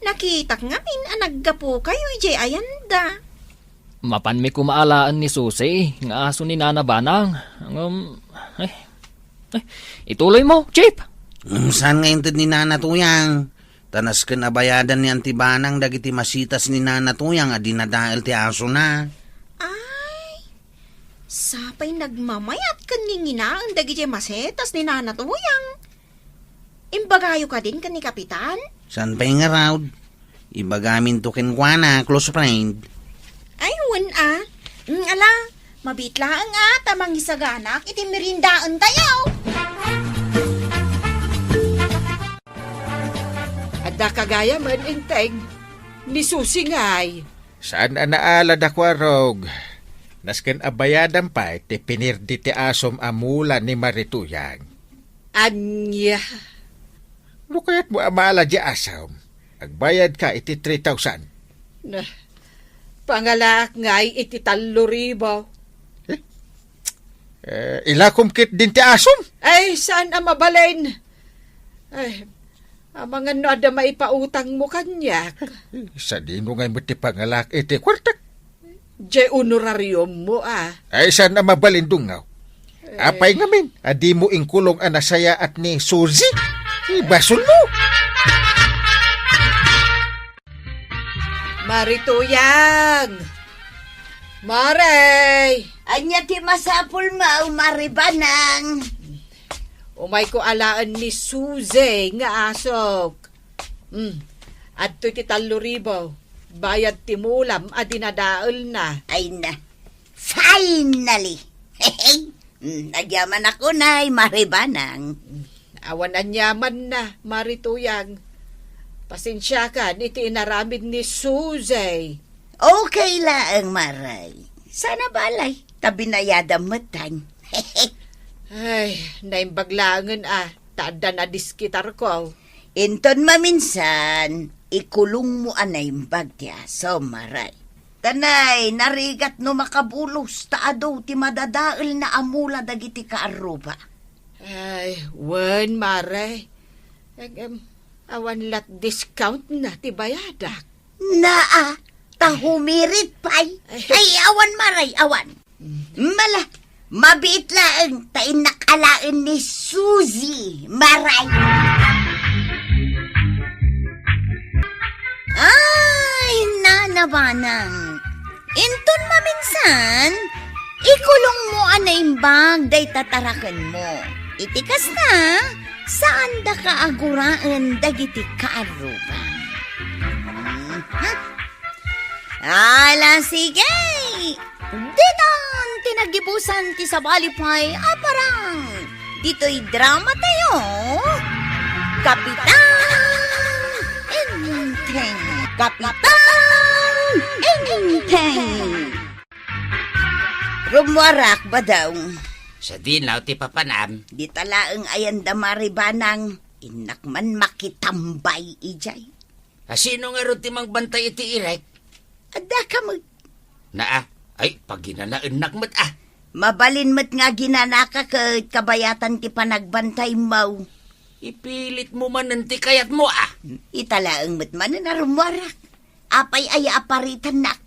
Nakitak ngamin a naggapukayo idiay ayanda. Mapanmi koma alaen ni Susi nga aso ni Nana Banang. Ngem, ay, ay, ituloymo, Chief. Ngem saan nga inted ni Nana Tuyang? Ta nasken a bayadan ni Auntie Banang dagiti masitas ni Nana Tuyang a dinadael ti asona. Ay, Sapay nagmamayat ken nginginaen dagiti masetas ni Nana Tuyang. Imbagayo kadin ken ni Kapitan? Saan pay ngarud? Ibagaminto kenkuana, close friend. Ay, wen a. Mm, ala, mabiit laeng a, ta mangisaganak iti meriendaentayo. Adda ka gayamen, Enteng, ni Susi ngay. Saan a naalad a kuarog. Nasken a bayadan pay ti pinirdi ti asom a mula ni Marituyang. Ania? No kayatmo a maala ti asom, agbayadka iti three thousand. Nah, pangalaak ngay iti tallo ribu. Eh? Eh, ilakom ketdin ti asom? Ay, saan a mabalin? Ay, amangan no adda maipautangmo kaniak. Eh, sadino ngay met ti pangalaak iti kuartak? Diay honorariummo a. Ay, saan a mabalin, Dungaw? Eh. Apay ngamin a dimo inkulong a nasayaat ni Suzy? Ibasolmo! Marituyang! Maray! Ania ti masapulmo, Mari Banang? Umayko alaen ni Suzy nga asok. Hmm. Adtoy ti tallo ribu. Bayad ti mulam a dinadaelna. Ay na. Finally! Hmm, agyamanak unay, Mari Banang. Awan aniamanna, Mari Tuyang. Pasensiakan iti inaramid ni Suzy. Okay laeng, Maray. Saan a balay, ta binayadam metten. Ay, naimbag laengen a, ta adda nadiskitarko. Inton maminsan, ikulongmo a naimbag ti asom, Maray. Ta nay, narigat no makabulos, ta adu ti madadaelna a mula dagiti kaarruba. Ay, wen, Maray. Ag-, em, awan lat discount na ti bayadak. Naa, ta humirit pay. Ay. Ay, awan, Maray, awan. Mala, mabiit laeng ta innak alaen ni Suzy, Maray. Ay, Nana Banang. Inton maminsan, ikulongmo a naimbag dayta tarakenmo. Iti kasta, saandaka a guraen dagiti kaarruba. Mhm. Ala, sige! Ditan ti naggibusan ti sabali pay a parang. Ditoy drama tayo, Kapitan Enteng. Kapitan Enteng. Rummuarak, Badong. Sadino ti papanam? Dita laeng ayan da Mari Banang, innak man makitambay idiay. A, sino ngarud ti mangbantay iti irek? Adda ka met. Naa, ay, paginanaennak met, a. Mabalin met nga aginanaka ket kabayatan ti panagbantaymo. Ipilitmo manen ti kayatmo, a. Ita laeng met manen a rummuarak. Apay aya a paritannak?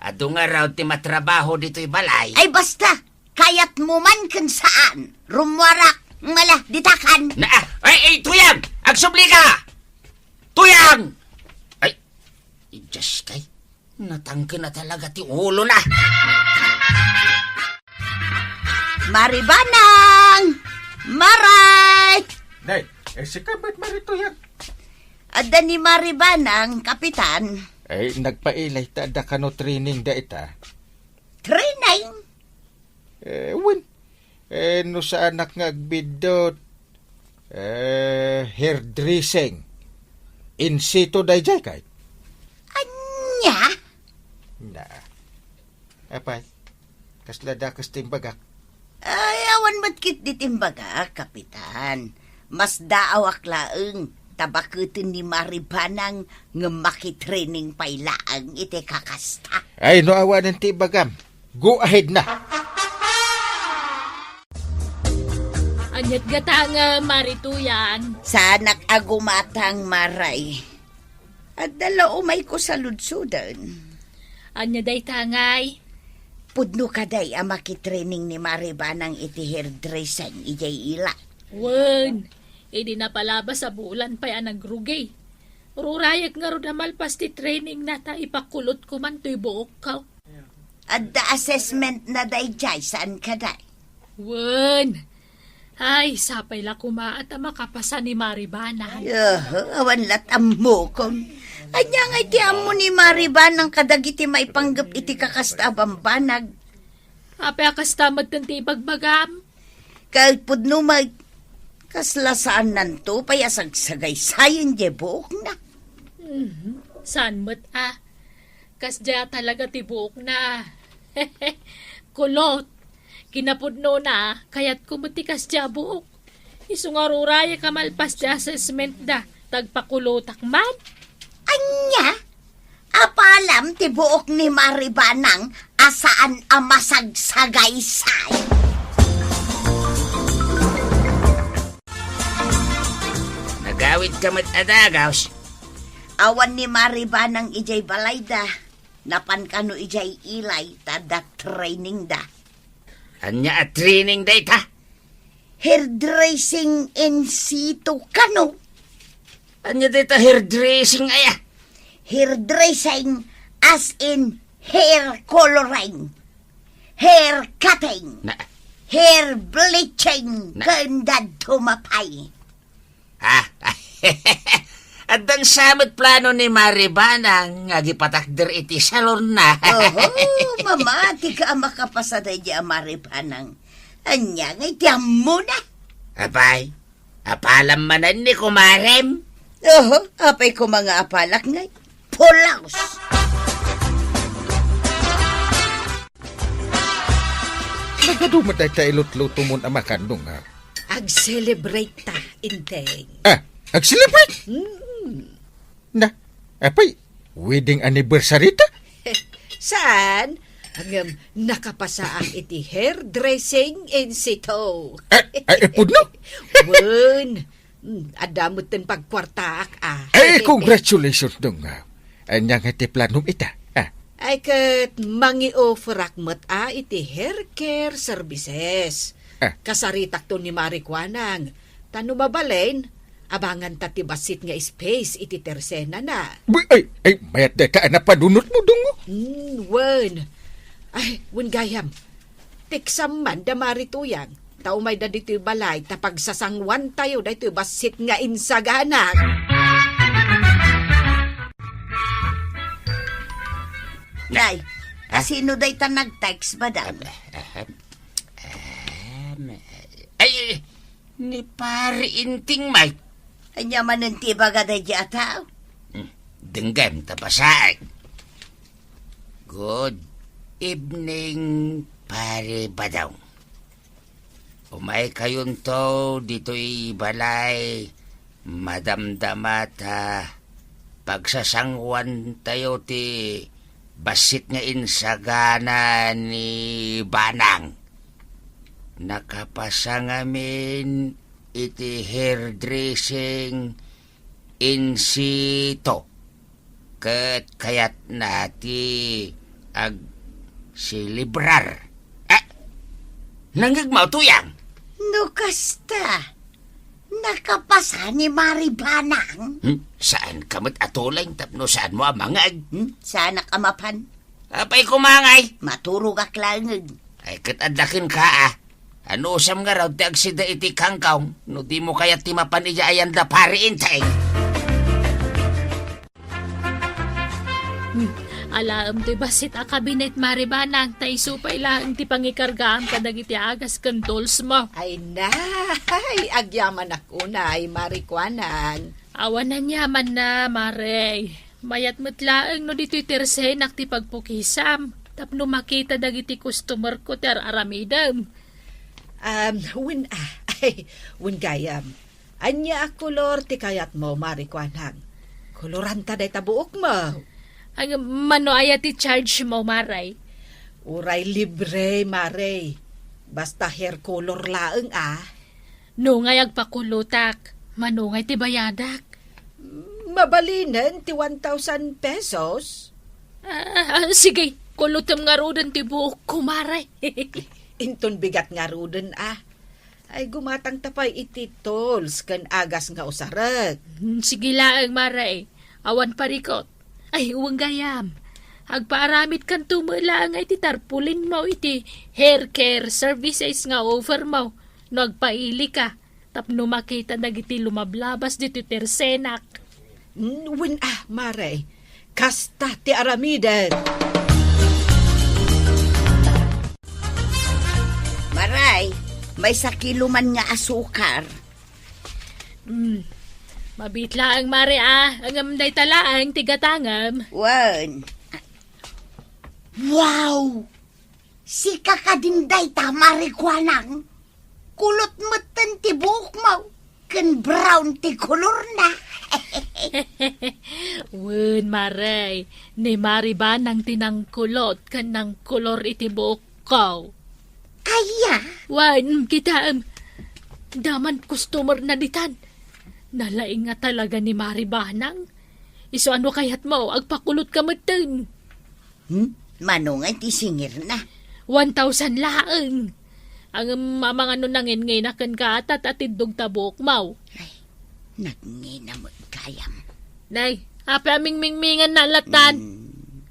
Adu ngarud ti matrabaho ditoy balay. Ay, basta! Kayatmo man ken saan. Rummuarak. Mala, ditakan. Naa, ay, ay, Tuyang! Agsubli ka! Tuyang! Ay, Diyos kay, natangken na talaga ti ulo na. Mari Banang! Maray! Nay, eh, sika met Mari Tuyang? Adda ni Mari Banang, Kapitan. Ay, nagpailay ta adda kano training da ita. Training? Eh, wen. Eh, no saanak nga agbiddut, eh, hairdressing. In situ daydiay kay? Ania? Na. Apay, kasla dakes ti imbagak? Ay, awan met ketdi ti imbagak, Kapitan. Masdaawak laeng ta baketen ni Mari Banang ngem makitraining pay laeng iti kakasta. Ay, no awanen ti ibagam, go ahead na. Aniat gata nga, Mari Tuyang? Saanak a gumatang, Maray. Adda la umayko saludsoden. Ania dayta ngay? Pudno kadi a makitraining ni Mari Banang iti hairdressing idiay ila? Wen, idi napalabas a bulan pay a nagrugi. Rurayek ngarud a malpas ti training na ta ipakulotko man toy buokko. Adda assessment na daydiay, saan ka, day? Wen. Ay, sapay la koma ta makapasa ni Mari Banang. Aha, awan lat ammokon. Ania ngay ti ammo ni Mari Banang kadagiti maipanggep iti kakasta a bambanag? Apay a kasta met ti ibagbagam? Ket pudno met, kasla saannanto pay a sagsagaysayen diay buokna. Mhm. Saan met a? Kasdiay talaga ti buokna. Kulot. Kinapudnona, kayatko met ti kasdiay a buok. Isu ngarud a malpas ti assessment da, ta agpakulotak man. Ania? Apalam ti buok ni Mari Banang a saan a masagsagaysay. Nagawid ka met a dagus. Awan ni Mari Banang idiay balayda. Napan kano idiay ilay ta adda training da. Ania a training dayta? Hairdressing in situ kano. Ania dayta hairdressing aya? Hairdressing as in hair coloring, hair cutting, Na- hair bleaching, Na- ken dadto mapay. Ha? Addan sa met plano ni Mari Banang nga agipatakder iti salonna. Oho, mamati ka a makapasa daydi a Mari Banang. Ania ngay ti ammona? Apay, apalam manen ni kumarem? Oho, apay koma nga apalak ngay. Pulos! Nagadu met dayta ilutlutomon a makan, Dongga. Ag-celebrate ta, Enteng. Ah, ag-celebrate? Hmm. Na, apay, wedding anniversary ta? Saan? Ngem nakapasaak iti hairdressing in situ. Eh, ay, ipudno? Wen. Hmm, adda metten pagkuartaak, ah. Eh, congratulations, Dongga. Ania nga ti planom ita? Ah. Ay, ket mangi-offerak met a iti hair care services. Ah. Kasaritakto ni Mari Kuanang. Ta no mabalin, abanganta ti bassit nga space iti tersenana. Uy, ay, ay, mayat dayta a napanunotmo, Dongga. Hmm, wen. Ay, wen gayam. Teksam man da Mari Tuyang, ta umayda ditoy balay ta pagsasanguantayo daytoy bassit nga insagana. Nay, ah? Sino dayta nag-text, madam? Ahem, ahem, ahem. Ay, ni Pari Inting, Mike. Ania manen ti ibaga daydi a tao? Hmm, denggem ta pasaek. Good evening, Pare Badong. Umaykayonto ditoy balay, madamdama ta pagsasanguantayo ti bassit nga insagana ni Banang. Nakapasa ngamin iti hairdressing in situ, ket kayatna ti agselebrar. Eh, nangngegmo, Tuyang? No kasta, nakapasa ni Mari Banang? Hmm? Saan ka met a tuleng tapno saanmo a mangngeg? Hmm? Saanak a mapan? Apay koma ngay? Maturogak laengen. Ay, ket adda kenka, ah. Anusam ngarud ti agsida iti kangkong no dimo kayat ti mapan idiay ayan da Pari Inting? Hmm, alaem toy bassit a kabinet, Mari Banang, ta isu pay laeng ti pangikargaam kadagiti agas ken tools mo. Ay, nay, agyamanak unay, Mari Kuanang. Awan aniaman na, Mare. Mayat met laeng no ditoy tersenak ti pagpukisam, tapno makita dagiti customer ko ti ar-aramidem. Um, wen, ah, ay, wen gayam. Ania a kolor ti kayatmo, Mari Kuanang? Koloranta dayta buokmo. Ay, mano aya ti charge mo, Mare? Uray libre, Mare. Basta hair color laeng, ah. No ngay agpakulotak, mano ngay ti bayadak? Mabalinen ti one thousand pesos? Ah, ah, sige, kulotem ngaruden ti buok, kumare. Inton bigat ngaruden, ah. Ay, gumatang ta pay iti tools ken agas nga usarek. Hmm, sige laeng, mare. Awan parikot. Ay, wen gayam. Agpaaramidkanto met laeng iti tarpaulin mo iti hair care services nga offer mo no agpailika tapno makita dagiti lumablabas ditoy tersenak. N-, wen a, Mare. Kasta ti aramiden. Maray, maysa kilo man nga asukar. Hmm. Mabiit laeng, Mare, a. Ngem dayta laeng ti gatangem. Wen. Wow! Sika kadin dayta, Mare Kuanang? Kulot metten ti buokmo, ken brown ti kolorna. Wen, Mare, ni Mare Banang ti nangkulot ken nangkolor iti buokko. Aya? Wen, kitaem. Daman customer na ditan. Nalaing nga talaga ni Mare Banang. Isu ano kayatmo, agpakulotka metten. Hmm? Mano nga iti singirna? One thousand laeng. Ngem amangan no nangingina kenka, ta atiddog ta buokmo. Ay, nangingina met gayam. Nay, apay a mingmingmingan na latan? Hmm.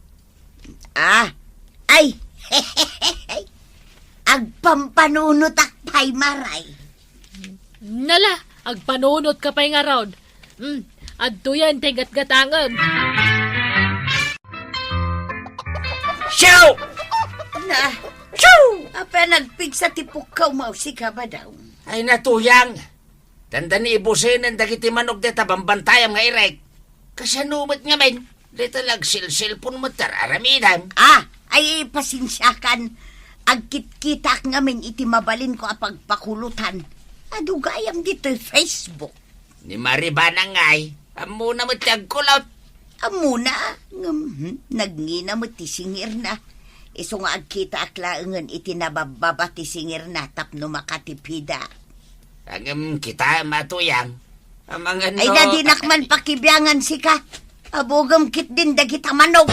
Ah, ay! Agpampanunotak pay, Maray. Nala, agpanunotka pay ngarud. Hmm, adtoyen ti gatgatangem. Siaw! Na, siaw! Apay a nagpigsa ti pukkawmo, sika, Badong? Ay, Natuyang. Dandani ibusenen dagiti manok dayta bambantayam nga irek. Kasano met ngamin? Dayta la agselselpon met ti ar-aramidem. Ah, ay, pasensiakan. Agkitkitaak ngamin iti mabalinko a pagpakulotan. Adu gayam ditoy Facebook. Ni Mare Banang ngay, ammona met ti agkulot. Ammona, ngem, hmm, nangingina met ti singirna. Isu nga agkitaak laengen iti nababbaba ti singirna tapno makatipidak. Ngem kitaem, Matuyang, amangan no... Ay, na dinak man pakibiangan, sika. Abugem ketdin dagita manok.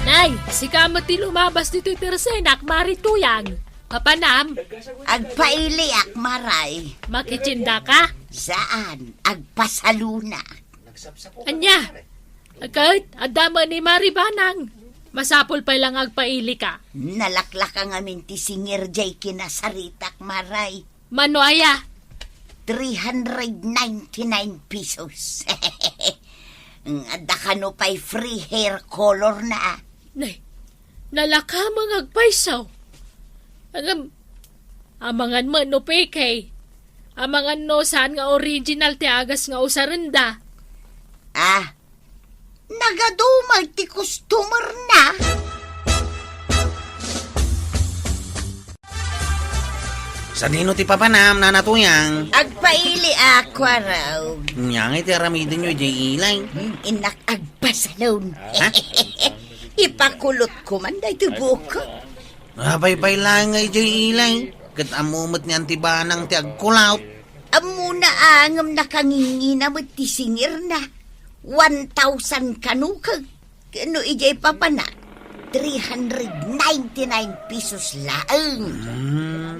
Nay, sika met ti lumabas ditoy tersenak, Mare Tuyang. Papanam? Agpailiak, Maray. Makitiendaka? Saan, agpasaluna. Ania? Ket, adda met ni Mare Banang. Masapul pay la nga agpailika. Nalaklaka ngamin ti singir diay kinasaritak, Maray. Mano aya? Three hundred ninety-nine pesos. Adda kano pay free hair color na, ah. Nay, nalaka met nga agpayso. Ngem, amangan met no peke. Amangan no saan nga original ti agas nga usarenda. Ah, Nagaduma ti customer na. Sadino ti papanam, Nana Tuyang? Agpailiak, Kuarog. Ania ngay ti aramidenyo idiay ilay? Hmm, innak agpasalun. Ha? Ipakulotko man daytoy buokko. Apay pay laeng nga idiay ilay, ket ammo met ni Anti Banang ti agkulot. Ammona a ngem nakangingina met ti singirna. One thousand kano ket no idiay papanak, three hundred ninety-nine pesos laeng. Hmm.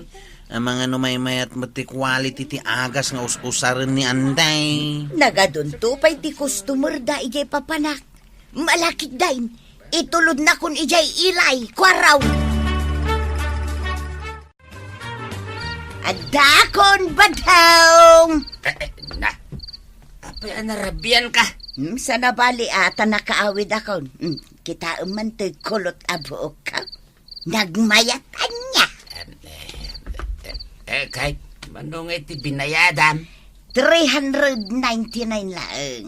Amangan no maymayat met ti quality ti agas nga us-usaren ni Anday. Nagadunto pay ti customer da idiay papanak. Malakitda, itulodnakon idiay ilay, Kuarog. Addakon, Badong! Eh, eh, na. Apay a narabianka? Hmm, saan a bali a ta nakaawidakon. Hmm, kitaem man toy kulot a buokko. Nagmayat ania? Eh, eh, eh, kay, mano nga iti binayadam? Three hundred ninety-nine laeng.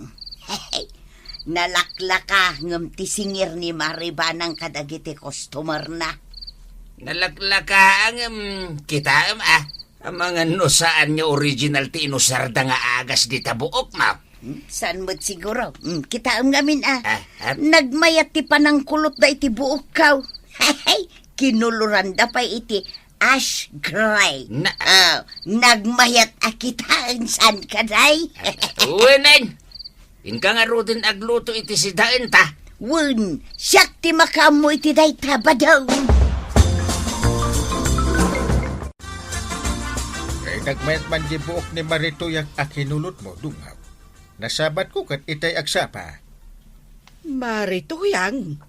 Nalaklaka ngem ti singir ni Mare Banang kadagiti customer na. Nalaklaka ngem kitaem, ah. Amangan no saan nga original ti inusarda nga agas dita buokmo. Hmm? Saan met siguro? Hmm, kitaem ngamin, ah. Ah, ah. Nagmayat ti panangkulotda iti buokko. Kinuloranda pay iti ash gray. Na- Ah, nagmayat a kitaen saan ka, day? Wen, wen. Inka ngaruden agluto iti sidaenta. Wen, siak ti makaammo iti dayta, Badong. Kay nagmayat man di buok ni Mare Tuyang a kinulotmo, dungaw. Nasabatko ket itay agsapa. Mari Tuyang.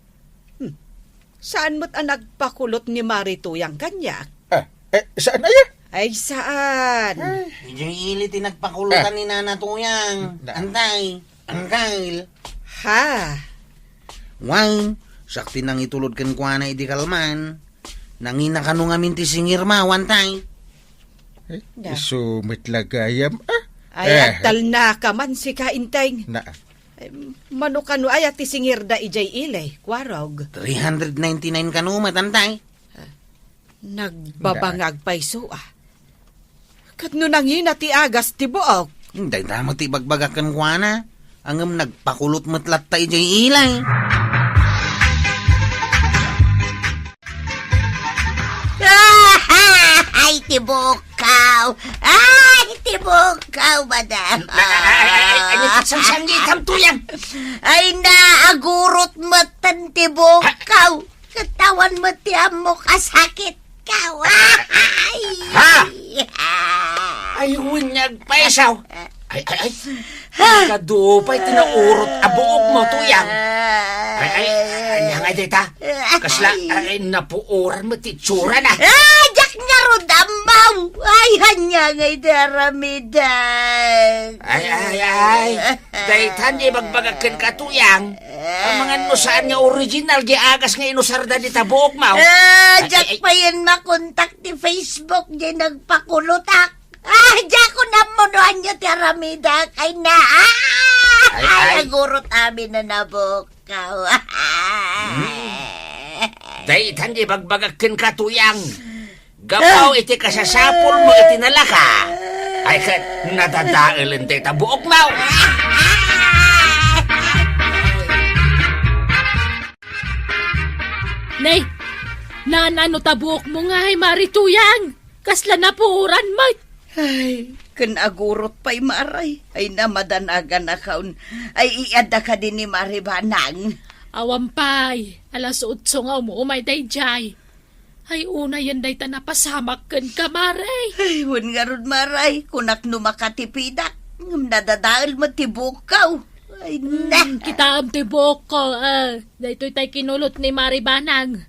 Hmm. Saan met a nagpakulot ni Mari Tuyang kaniak? Ah, eh, saan aya? Ay, saan? Ay. Idiay ili ti nagpakulotan Ah. ni Nana Tuyang. Na- Antay, Uncle. Ha? Wow, sakti nangitulod kenkuana idi kalman. Nangina kano ngamin ti singirmo, antay. Eh, Da. Isu met la gayam, ah. Ay, Eh. agtalnaka man sika, Inteng. Na. Em, mano kano aya ti singirda idiay ili, Kuarog? Three hundred ninety-nine kano met, antay. Nagbabangag pay isu, ah. Ket no nangina ti agas ti buok? Dayta met ti ibagbagak kenkuana. Ngem nagpakulot met latta idiay ili. Ay, ti buokko! Ay, ti buokko, madam! Ay, ay, ay, ay, ay, sangsangitam, Tuyang! Ay, naagurot met ti buokko! Ket awan met ti ammok a sakit, kaw. Ay! Ha? Ay, wen nga agpaisaw. Ay, ay, ay. Kadu pay ti naurot a buokmo, Tuyang. Ay, ay, ania ngay dayta? Kasla, ay, napuoran met ti itsurana. Ah, diak ngarud ammo. Ay, ania ngay dayta aramidek? Ay, ay, ay. Daytan ti ibagbagak kenka, Tuyang. Amangan no saan nga original ti agas nga inusarda dita buokmo. Ah, Ay, diak ay, ay. payen makontak ti Facebook ti nagpakulotak. Ah, diak ammo no ania ti aramidek. Ay na. Ah, Ay, ay, ay. agurot amin a nabuokko. Hmm. Daytan ti ibagbagak kenka, Tuyang. Gapu iti kasasapulmo iti nalaka, ay ket nadadaelen dayta buokmo. Nay, naan-ano ta buokmo ngay, Mari Tuyang? Kasla napuoran met. Ay, ken agurot pay, Maray. Ay, namadanaganakon. Ay, iadda kadi ni Mari Banang. Awan pay. Alas otso nga um-umay daydiay. Ay, unayen dayta napasamak kenka, Mare. Ay, wen ngarud, Maray, kunak no makatipidak. Ngem nadadael met ti buokko. Ay, na. Hmm, kitaem ti buokko, ah. Daytoy tay kinulot ni Mari Banang.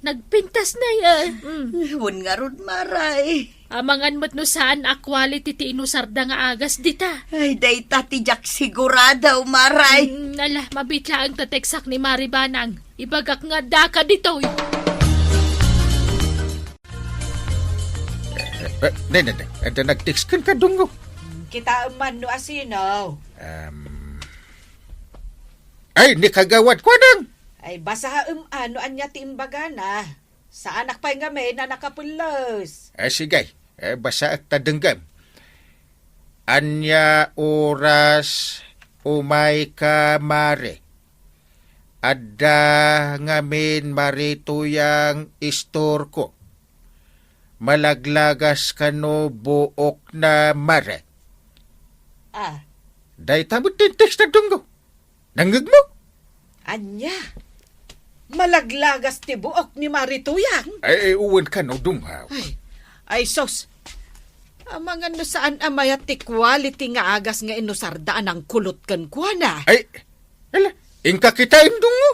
Nagpintas na, ah. Hmm. Wen ngarud, Maray. Amangan met no saan a quality ti inusarda nga agas dita. Ay, dayta ti diak sigurado, Maray. Hmm, ala, mabiit laeng ta teksak ni Mari Banang. Ibagak nga addaka ditoy. Eh, eh, ne, ne, ne. Adda nag-text kenka, Dungo. Kitaem man no asino. Um, ay, ni Kagawad Kuanang. Ay, basaem a no ania ti imbagana. Saanak pay ngamin a nakapelles. Eh, sige. Eh, basaek ta denggem. Ania oras umayka, Mare? Adda ngamin Mari Tuyang istorko. Malaglagas kano buokna, Mare? Ah. Dayta met ti text a Dungo. Nangngegmo? Ania? Malaglagas ti buok ni Mari Tuyang? Ay, ay, wen kano, Dungo. Ay, ay, sus. Amangan no saan a mayat ti quality nga agas nga inusarda a nangkulot kenkuana. Ay, ala, inka kitaem, Dungo.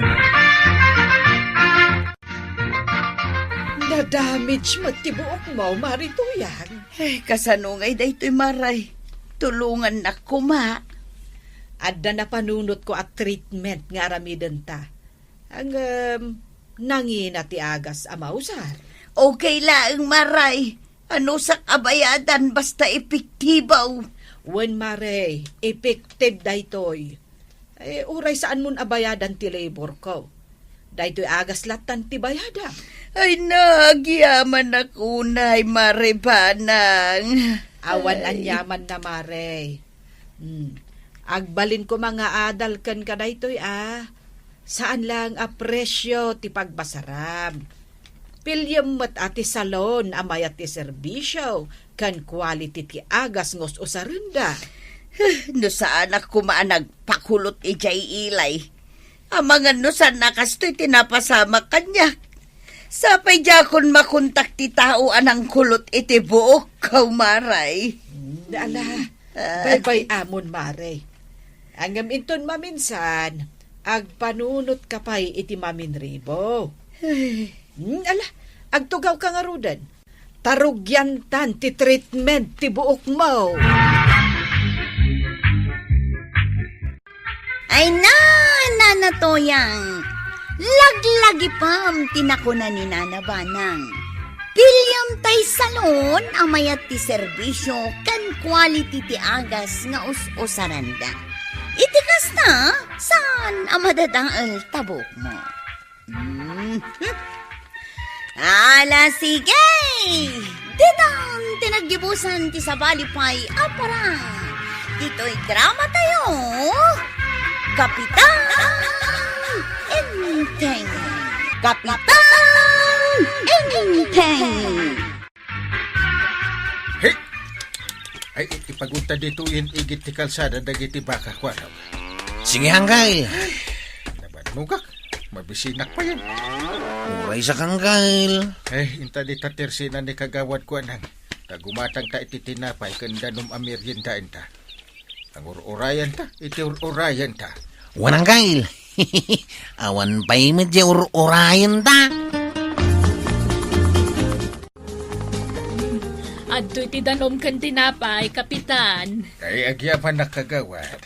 Na-damage met ti buokmo, Mari Tuyang. Ay, kasano ngay daytoy, Maray? Tulongannak koma. Adda napanunotko a treatment nga aramidenta. Ngem, nangina ti agas a mausar. Okay laeng, Maray. Anusak a bayadan basta epektibo. Wen, Maray, effective daytoy. Eh, uray saanmon a bayadan ti laborko. Daytoy agas lattan ti bayada. Ay, nagyamanak unay, Mare Banang. Awan Ay. Anyamanna, Mare. Hmm. Agbalin koma nga adal kenka daytoy, ah. Saan lang a presyo ti pagbasaram. Piliem met a ti salon a mayat ti serbisio ken quality ti agas nga us-usarenda. No saanak koma a nagpakulot idiay ili. Amangan no saan a kastoy ti napasamak kaniak. Sapay diakon makontak ti tao a nangkulot iti buokko, Maray. Hmm, ala, Ah. Baybay-amon, Mare. Ngem inton maminsan, agpanunotka pay iti maminribo. Ay. Hmm, ala, agtugawka ngaruden. Tarugiantan ti treatment ti buokmo. Ay na, Nana Toyang, laglagipem ti nakuna ni Nana Banang. Piliam tay salon a mayat ti serbisyo ken quality ti agas nga us-usaranda. Iti kasta, saan a madadael ta buokmo. Mm. Ala, sige! Ditan ti naggibusan ti sabali pay a parang. Ditoy drama tayo, Kapitan Enteng. Kapitan Enteng. Hey! Ay, i-, ipagunta ditoyen igid ti kalsada dagiti baka, kuana. Sige, Angkel. Nabannogak. Mabisinak pay. Uray sa, Angkel. Eh, inta dita tersina ni kagawad, kuana. Ta gumatangta iti tinapay ken danum a merienda inta. Ang ur-urayanta, iti ur-urayanta. Wen, Angkel. Awan pay met diay ur-urayanta. Adtoy ti danum ken tinapay, Kapitan. Ay, agyamanak, kagawad.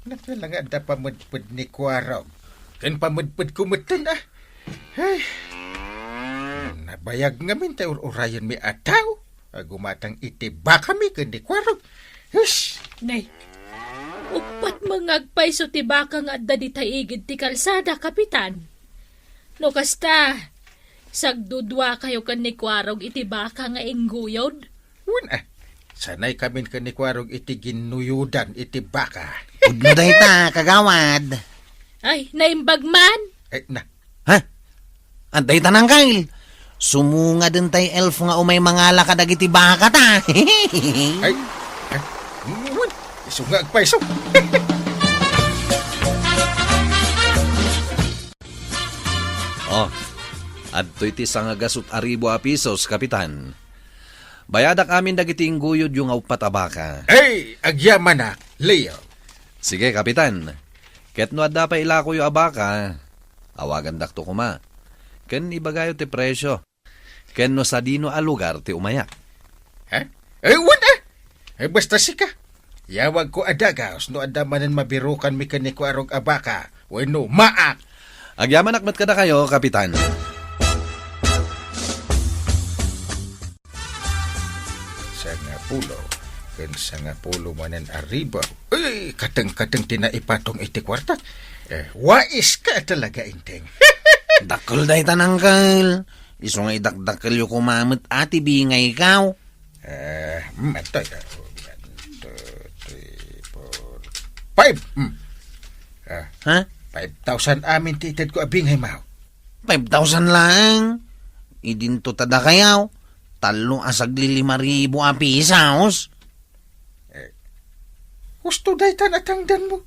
Napila nga adda pamedped ni Kuarog. Ken pamedpedko metten, ah. Ay. Nabayag ngamin ti ur-urayenmi a tao. Agumatang iti bakami ken ni Kuarog. Hush! Nay, uppat nga agpayso ti baka nga adda dita igid ti kalsada, Kapitan. No kasta, sagduduakayo ken ni Kuarog iti baka nga ingguyod? Wen, ah. Sanay kamin ken ni Kuarog iti ginnuyodan iti baka. Pudno dayta, kagawad. Ay, naimbag man. Ay, na. Ha? Adda ita, Angkel. Sumungaden tay elf nga umay mangala kadagiti baka ta. Ay, ay, wen, isu nga agpayso. Oh, adtoy ti sangagasut a ribu a pisos, Kapitan. Bayadak amin dagiti ingguyodyo nga uppat a baka. Ay, agyamanak, Leo. Sige, Kapitan. Ket no adda pay ilakoyo a baka, awagandakto koma. Ken ibagayo ti presio. Ken no sadino a lugar ti umayak. Ha? Ay, wen, ah! Ay, basta sika. Yawagko a dagus no adda manen mabirukanmi ken ni Kuarog a baka wenno maak. Agyamanak met kadakayo, Kapitan. Sangapulo ken sangapulo manen a ribu. Ay, kateng-kateng ti naipatong iti kuarta. Eh, wais ka talaga, Enteng. Dakkel dayta, Angkel. Isu nga idakdakkelyo koma met a ti bingaykaw. Eh, mm, ito, ito. One, two, three, four, five. Mm. Ah, Ha? Five thousand amin ti itedko a bingay, mao. Five thousand laeng? Idinto ta dakayo, tallo a sagli lima ribu a pisos. Eh, husto dayta natangdanmo.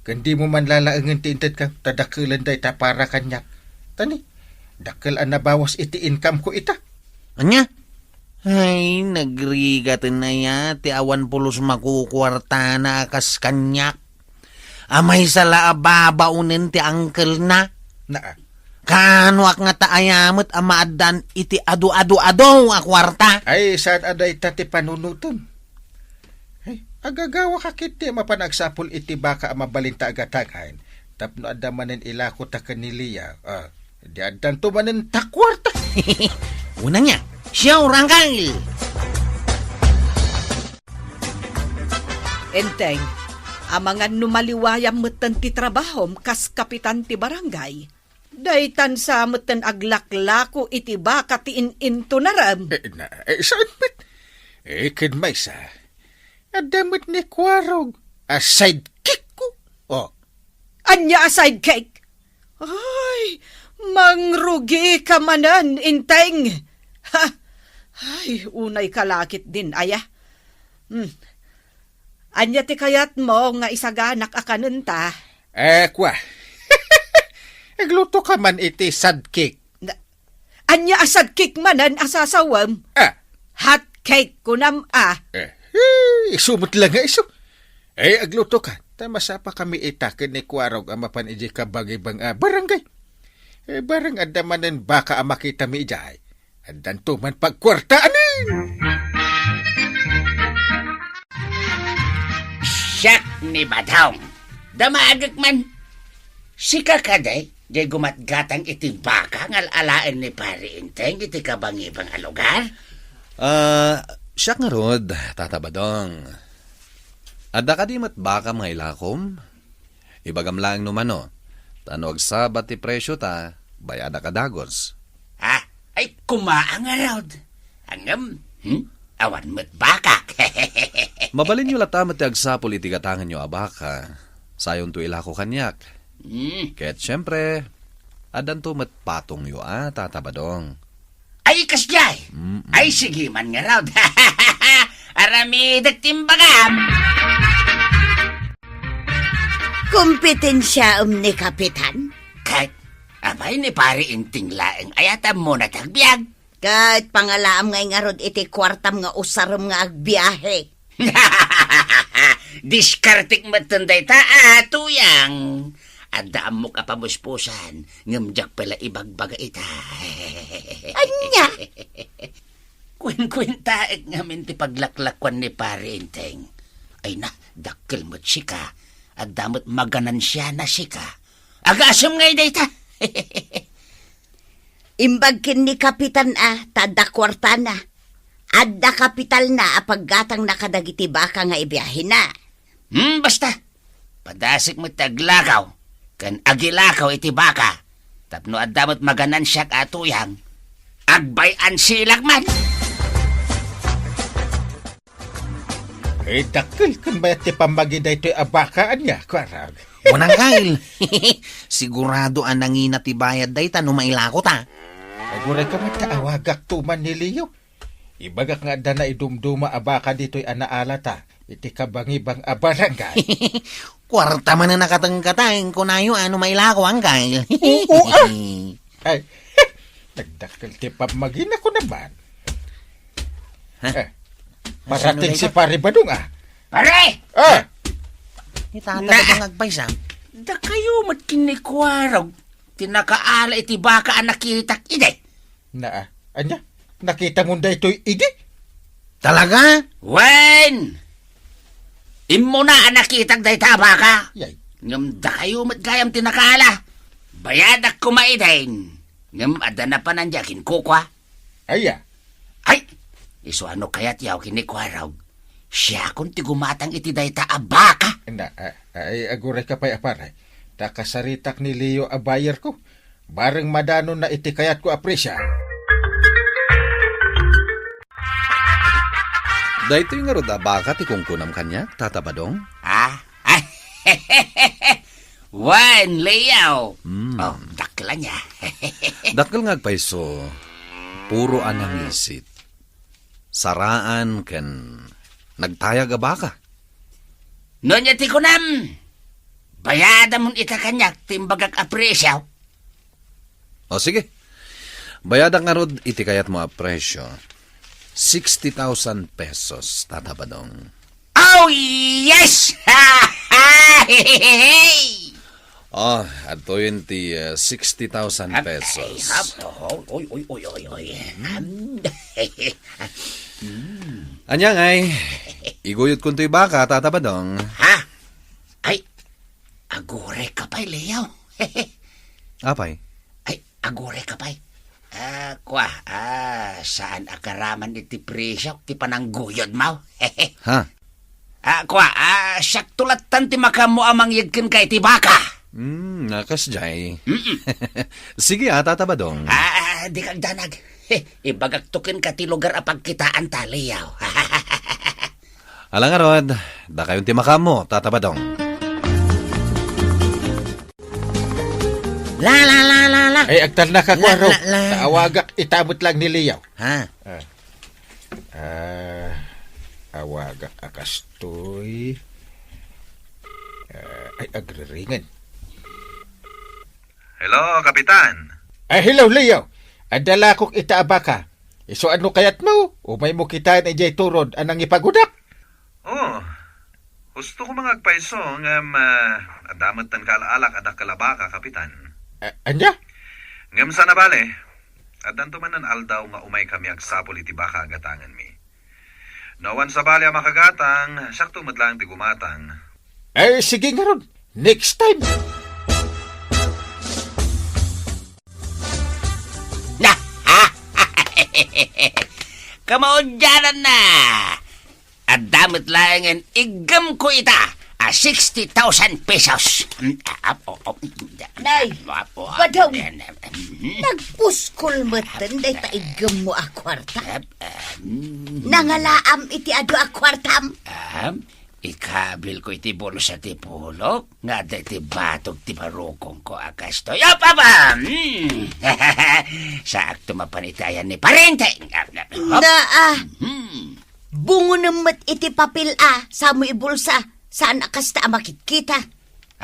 Ken dimo man lalaengen ti intedka, ta dakkelen dayta para kaniak. Tani, dakkel a nabawas iti income ko ita. Ania? Ay, nagrigaten aya ti awan pulos makukuartana a kas kaniak. A maysa la a babaonen ti angkelna. Naa. Kaanoak ngata aya met a maaddaan iti adu-adu-adu a kuarta? Ay, saan a dayta ti panunotem? Ay, agagawaka ketdi a mapan agsapul iti baka a mabalinta a gatangan tapno adda manen ilakota ken ni Lia. Ah, di addanto manen ta kuarta. Unang ya, siya urangkal. Enteng, amangan no maliwayam metten ti trabahom kas kapitan ti barangay, daytan sa metten aglaklako iti baka ti in-intunarem. Eh, na, eh, saan met? Eh, ken maysa, adda met ni Kuarog a sidekick ko. Oh. Ania a sidekick? Ay, mangrugi ka manen, Enteng. Ha? Ay, unay ka la ketdin aya. Hmm. Ania ti kayatmo nga isaganak a kanenta? Eh, kwa. Agluto ka man iti sidekick. Na, ania a sidekick manen a sasawem? Ah. Hot cake kunam a. Eh, eh, isu met la nga isu. Eh, agluto ka. Ta masapakami ita ken ni Kuarog a mapan idiay kabangibang a barangay. Eh, barang adda manen baka a makitami idiay, addanto man pagkuartaanen. Siak ni Badong. Damagek man. Sika kadi, diay gumatgatang iti baka nga al-alaen ni Pari Enteng iti kabangibang a lugar? Ah, siak ngarud, Tata Badong. Adda kadi met bakam nga ilakom? Ibagam laeng no mano, ta no agsabat ti presio ta, bayadak a dagus. Ah, ay, kumaang ngarud. Ngem, hmm? Awan met bakak. Mabalinyo latta met ti agsapul iti gatangenyo a baka. Sayonto ilako kaniak. Hmm. Ket siempre, addanto met patongyo a, Tata Badong. Ay, kasdiay. Mm-mm. Ay, sige man ngarud. Aramidek ti imbagam. Kompetensiaem ni Kapitan? Ket, apay ni Pari Enteng laeng aya ti ammona ti agbiag? Ket pangalaam ngay ngarud iti kuartam nga usarem nga agbiahe. Diskartek metten dayta, a, Tuyang. Adda ammok a pamuspusan, ngem diak pay la ibagbaga ita. Ania? Kuenkuentaek ngamin ti paglaklakuan ni Pari Enteng. Ay na, dakkel met sika. Adda met maganansiana sika. Agasem ngay dayta. Imbag ken ni Kapitan a ta adda kuartana. Adda kapitalna a paggatangna kadagiti baka nga ibiahena. Hmm, basta. Padasek met ti aglakaw ken agilakaw iti baka. Tapno adda met maganansiak a Tuyang, agbay-an silak man. Eh, dakkel ken mayat ti pammagi daytoy a baka, ania, Kuarog? Wen, Angkel. Sigurado a nangina ti bayad dayta no mailako ta. Aguray ka met ta awagakto man ni Leo. Ibagak nga adda naidumduma a baka ditoy a naalata iti kabangibang a barangay. Kuarta manen a katengkateng, kunayo a no mailako, Angkel. Oo, ah. Ay, nagdakkel ti pammagina ko naman. Ha? Eh, ano parating na si ito? Pare Badong, ah. Pare! Ah! Ni Tata Na- Badong agpaysa. Dakayo met ken ni Kuarog ti nakaala iti baka a nakitak idi. Na, ah, ania? Nakita mo daytoy idi? Talaga? Wen! Immuna a nakitak dayta a baka. Yay. Ngem dakayo met gayam ti nakaala. Bayadak koma idin. Ngem adda napanan dia ken kukua. Aya? Ay! Isu a no kayatyo ken ni Kuarog, siakon ti gumatang iti dayta a baka. Na, ah, ay, aguray ka pay a pare. Ta kasaritak ni Leo a buyer ko. Bareng madanonna iti kayatko a presio. Daytoy ngarud a baka ti kunkunam kaniak, Tata Badong? Ah? Wen, Leo. Hmm. Oh, dakkel ania. Dakkel nga agpayso, puro a nangisit. Saraan ken nagtayag a baka. No ania ti kunam, bayadamon ita kaniak ti imbagak a presio. O, sige. Bayadak ngarud iti kayatmo a presio. Sixty thousand pesos, Tata Badong. Oh, yes! Oh, adtoyen ti, eh, sixty thousand pesos. Ay, hap, oh, oy, oy, oy, oy, oy. Hmm. Ania ngay, iguyod kuntoy baka, Tata Badong. Ha? Ay, aguray ka pay, Leo. Apay? Ay, aguray ka pay. Ah, kua, ah, saan a karaman iti presio ti panangguyodmo? Ha? Ah, kua, ah, siakto lattan ti makaammo a mangyeg kenka iti baka. Hmm, a, kasdiay. Mm-mm. Sige, a, Tata Badong. Ah, ah, dika agdanag. He, ibagakto kenka ti lugar a pagkitaanta, Leo. Ala ngarud, dakayon ti makaammo, Tata Badong. La, la, la, la, la. Ay, agtalna ka, La, Kuarog. La, la. Awagak ita met laeng ni Leo. Ha? Ah. Ah, awagak a kastoy. Ah, ay, agriringen. Hello, Kapitan. Ay, hello, Leo. Adda lakok ita a baka. Isu a no kayatmo, umaymo kitaen idiay turod a nangipagudak. Oh, Gusto ko nga agpayso, ngem, ah, adda met ti kaal-alak a dakkel a baka, Kapitan. A-, ania? Ngem saan a bale, addanto manen aldaw nga umay kami agsapul iti baka a gatangenmi. No awan sabali a makagatang, siakto met laeng ti gumatang. Ay, sige ngarud. Next time. Na! Kamaudiananna! Adda met laengen iggemko ita a sixty thousand pesos. Mm, ap-, o-, o-, Nay, ap-, o-, Badong, em, em, em, nagpuskol metten dayta iggemmo a kuarta? Ap-, em, Nangalaam iti adu a kuartam? Am, ikabilko iti bulsa ti pulok nga adda iti batog ti barukongko a kastoy. Ap-, ap-, am, mm. Saakto mapan iti ayan ni Parente. Ap-, ap-, ap-, Na, ah, mm. Bungonem met iti papel a, samo ibulsa, saan a kasta a makitkita.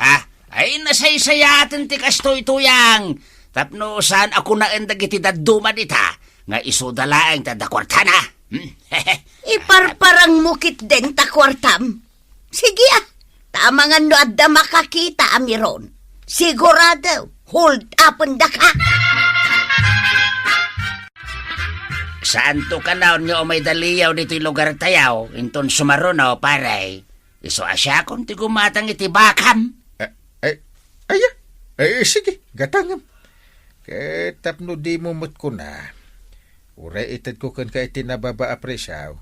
Ha? Ay, nasaysayaten ti kastoy, Tuyang. Tapno saan a kunaen dagiti dadduma dita, nga isuda laeng ti adda kuartana. Hmm? Iparparangmo ketdin ta kuartam. Sige, ah. Ta amangan no adda makakita a miron. Sigurado, hold upendaka. Saanto kanayon nga umayda liyaw ditoy lugartayo, inton sumaruno, pare. Isu a siakon ti gumatang iti bakam. Eh, eh, aya? Eh, sige, gatangem. Ket tapno dimo met kuna, uray itedko kenka iti nababa a presio.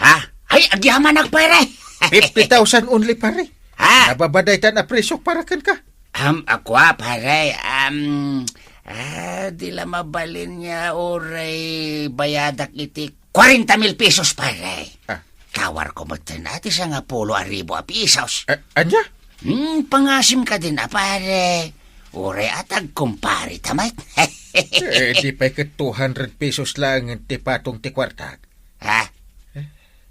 Ha? Ay, agyamanak, pare. Fifty thousand only, pare. Ha? Nababa daytan a presio para kenka. Am, akua, pare, am, ah, di la mabalin nga uray bayadak iti Kuarenta mil pesos, pare. Ah. Tawarko metten ti sangapulo a ribu a pesos. Eh, ania? Hmm, pangasim kadin a, pare. Uray atag kumpare ta met. Eh, di pay ket two hundred pesos laeng ti patong ti kuartak. Ha?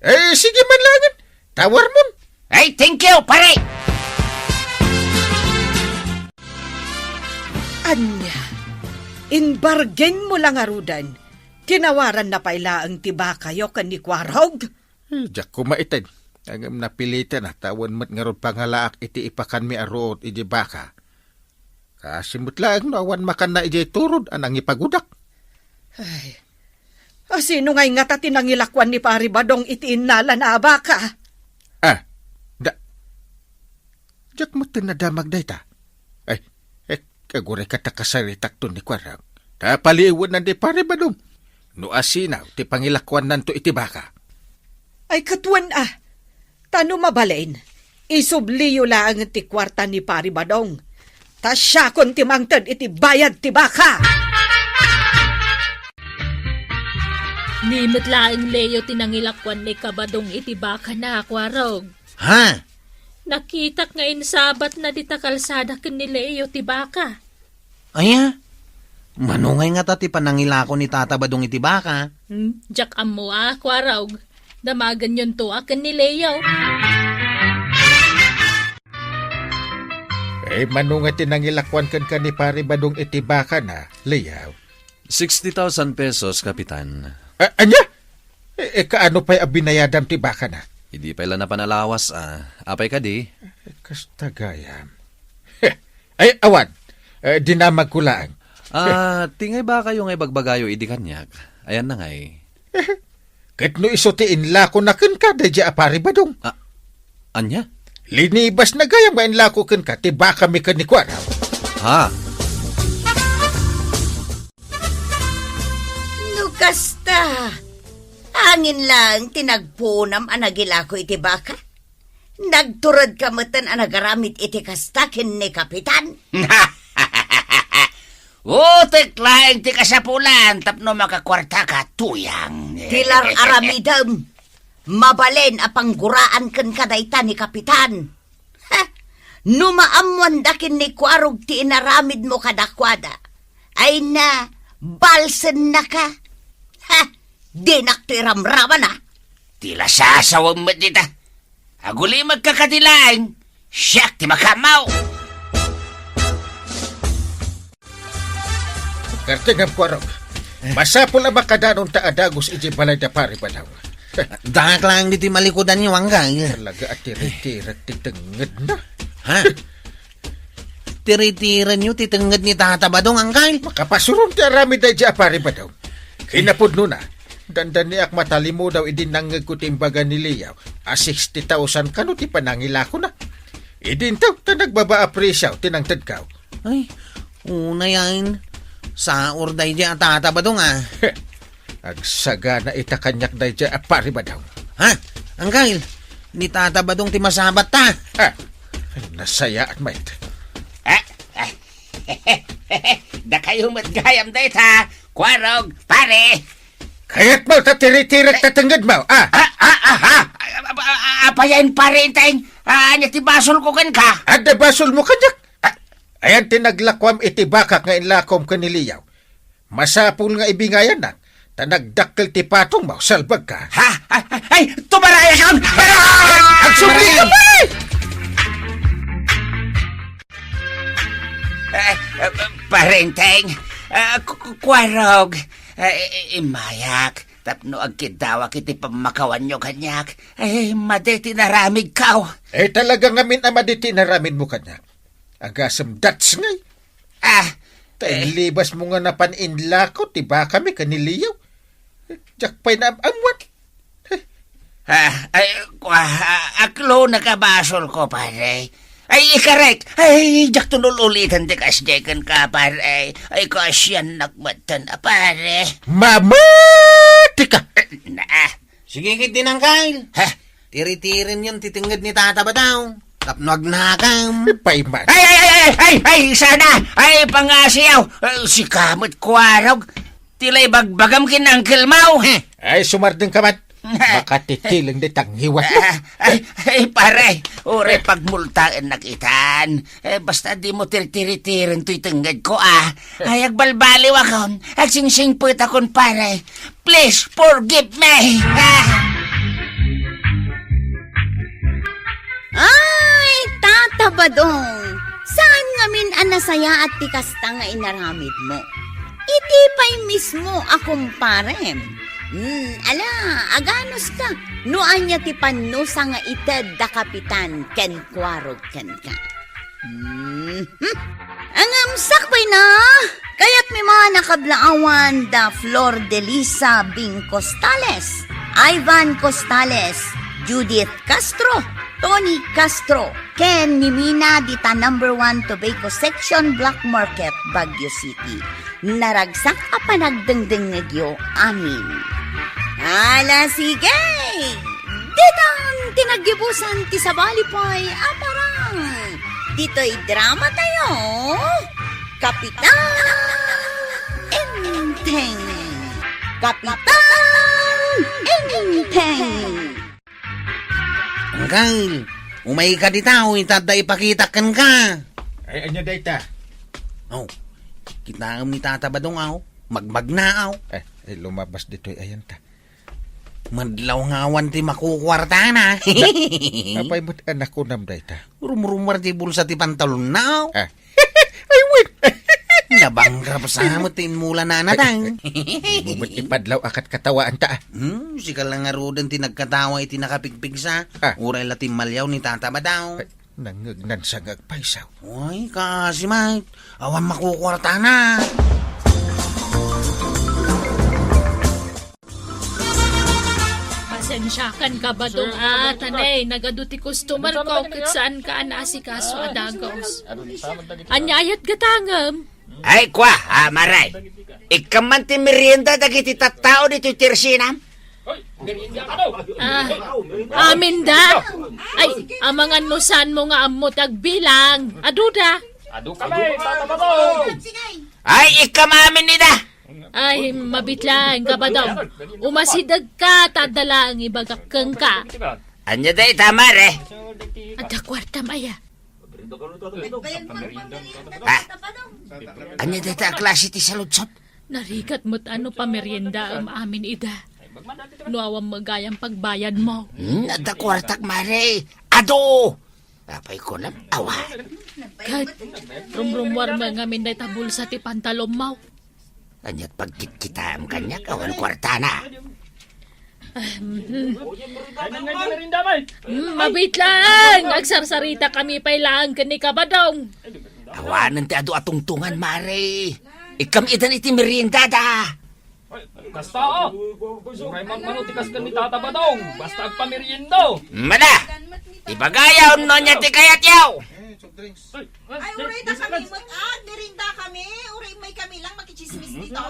Eh, sige man laeng. Tawarmon. Ay, thank you, pare! Ania? Imbargenmo la ngaruden? Kinawaranna pay laeng ti bakayo ken ni Kuarog? Eh, diak koma ited. Ngem napilitan a ta awan met ngarud pangalaak iti ipakanmi a ruot iti baka. Kaasi met laeng no awan makanna idiay turod a nangipagudak. Ay, a sino ngay ngata ti nangilakuan ni Pari Badong iti innalana a baka? Ah, da-, diak met nadamag dayta. Ay, eh, agurayka ta kasaritakto ni Kuarog. Ta paliiwanan ni Pari Badong. No asino ti pangilakuannanto iti baka. Ay, ket wen a. Ta no mabalin, isubliyo laeng ti kuarta ni Pari Badong. Ta siakon ti mangted iti bayad ti baka. Ni met laeng Leo ti nangilakuan ni Kabadong iti bakana, Kuarog. Ha? Nakitak nga insabatna dita kalsada ken ni Leo ti baka. Aya? Mano ngay ngata ti panangilako ni Tata Badong iti baka? Hmm, diak ammo a, Kuarog. Damagenyonto a ken ni Leo. Eh, mano nga ti nangilakuan kenka ni Pari Badong iti bakana, Leo? Sixty thousand pesos, Kapitan. A-, ania? Eh, eh, kaano pay a binayadam ti bakana? Idi pay la napan a lawas, a. Apay kadi? Eh, kasta gayam. Heh. Ay, awan. Eh, dinamagko laeng. Ah, ti ngay bakayo nga ibagbagayo idi kaniak. Ayanna ngay. Ket no isu ti inlakona kenka daydiay a Pari Badong. Ah, ania? Linibasna gayam nga inlako kenka ti bakami ken ni Kuarog. Ha? No kasta, angin laeng ti nagpunam a nagilako iti baka. Nagturedka metten a nagaramid iti kasta ken ni Kapitan. Utek laeng ti kasapulan tapno makakuartaka, Tuyang. Ti lar-aramidem. Mabalin a pangguraan kenka dayta ni Kapitan. Ha? No maammoanda ken ni Kuarog ti inaramidmo kadakuada, ay na, balsennaka. Ha? Dinakto iramraman, a. Ti lasasawem met dita. Agulimekka kadi laeng, siak ti makaammo. Gartengam, Kuarog. Masapul a makadanonta a dagus idiay balay da Pari Badong. Dakak lang ditoy malikudanyo, Angkal. Talaga a tiritirek ti tengngedna. Ha? Tiritirenyo ti tengnged ni Tata Badong, Angkal? Makapasuron ti aramid daydiay a Pari Badong. Kinapudnona, dandaniak matalimudaw idi nangngegko ti imbaga ni Liaw a sixty thousand kano ti panangilakona. Idinto, ta nagbaba a presyo ti nangtedko. Ay, unay ayan. Saor daydiay a Tata Badong, a. Agsagana ita kaniak daydiay a Pari Badong. Ha? Angkal, ni Tata Badong ti masabat ta. Ah, ay, nasayaat met. Ah, ah. Dakayo met gayam dayta, Kuarog, pare. Kayatmo ta tiritirek ta tengngedmo, ah. Ah, ah, ah, ah. Ah, ah, ah, apayen, pare, inteng. Ah, ania ti basolko kenka? Adda basolmo kaniak? Ah, ayan ti naglakuam iti bakak nga inlakom ken ni Liaw. Masapul nga ibingayannak, ta nagdakkel ti patongmo, salbagka. Ha? Ay, ay, ay, tumarayakon! Agsubli ka, pare! Eh, eh, Pare Enteng, eh, ku-, ku-, Kuarog, eh, i-, i-, immayak, tapno agkiddawak iti pammakawanyo kaniak, eh, madi ti inaramidko. Eh, talaga ngamin a madi ti inaramidmo kaniak. Agasem, that's ngay. Ah, ta eh, inlibasmo nga napan inlako ti bakami ken ni Liaw. Diak pay naam-ammuan. Ah, ay, kwa, ah, aklo nakabasolko, pare. Ay, ikarek. Ay, diakton ul-ulitan ti kasdi kenka, pare. Ay, kasiannak metten a, pare. Mamatika! Eh, na, ah. Sige ketdin, Angkal. Ha? Tiritirenyon ti tengnged ni Tata Badong. Tapno agnakam. Payman. Ay, ay, ay, ay, ay, ay, sana. Ay, pangasiaw. Eh, sika met, Kuarog. Ti la ibagbagam ken Uncle Mau. Ay, sumardengka met. Makatitileng di tanghiwat. Ah, ay, ay, pare, uray pagmultaennak itan. Eh, basta dimo tirtiritiren toy tengngedko, ah. Ay, agbalbaliwakon, agsingsingpetakon, pare. Please forgive me. Ah. Ay, Tata Badong, saan ngamin a nasayaat ti kasta nga inaramidmo? Iti pay mismo a kumparem. Hmm, ala, aganuska no ania ti pannusa nga ited da Kapitan ken Kuarog kenka. Hmm, hmm. Ngem sakbayna, kayatmi man a kablaawan da Flor Delisa Bing Costales, Ivan Costales, Judith Castro, Tony Castro, ken ni Mina dita number one Tobacco Section, Black Market, Baguio City. Naragsak a panagdengdengngegyo amin. Ala, sige! Ditan ti naggibusan ti sabali pay a parang. Ditoy drama tayo, Kapitan Enteng. Kapitan Enteng. Angkal, umayka dita, o, ita adda ipakitak kenka. Ay, ania dayta? Oh, kitaem ni Tata Badong, aw. Magmagna, aw. Eh, eh, lumabas ditoy ayan ta. Madlaw nga awan ti makukuartana. Na-, apay met a nakunam dayta? Rumrumar ti bulsa ti pantalonna, aw. Ah. Ay, wait. Nabangrap sa met ti inmula na natang. Ay, ay, ay, met ti padlaw a katkatawaan ta, ah. Hmm, sika la ngaruden ti nagkatawa iti nakapigpigsa. Ah. Uray la timmaliaw ni Tata Badong. Ay, nangngegnan sa nga agpaysaw. Ay, kasi met. Awan makukuartana. Pasensiakan ka, Badong, a, ta ne, nagadu ti customer ko, ket saanka a naasikaso a dagus. Ania ayat gatangem? Ay, kwa, a, maray. Ikkam man ti merienda dagiti tattao ditoy tersinam? Ah, aminda? Ay, amangan no saanmo nga ammo ti agbilang. Aduda. Adu kami, Tata Badong. Ay, ikkam amin ida. Ay, mabitlaeng ka, Badong. Umasidegka, ta adda laeng ibagak kenka. Ania dayta, mare? Adda kuartam aya? Ha? Ania dayta a klase ti saludsod? Narigat met a no pameriendaem amin ida. No awan met gayam pagbayadmo. Hmm, adda kuartak, mare. Adu! Apay kunam, awan. Ket, rumrummuarmo ngamin dayta bulsa ti pantalonmo. Aniat pagkitkitaem kaniak, awan kuartana. Ay, nangngay ti merienda, May. Hmm, mabit lang. Agsarsarita kami pay lang ken ni Kabadong. Awanen ti adu a tungtungan, Mare. Ikkam idan iti meriendada. Ay, kasta, ah. Uray man mano ti kas ken ni Tata Badong. Basta agpamerienda. Mada! Ibagayo no ania ti kayatyo! Ay, ay, uray da kami met, ah, merienda kami. Uray may kami lang makichismis dito.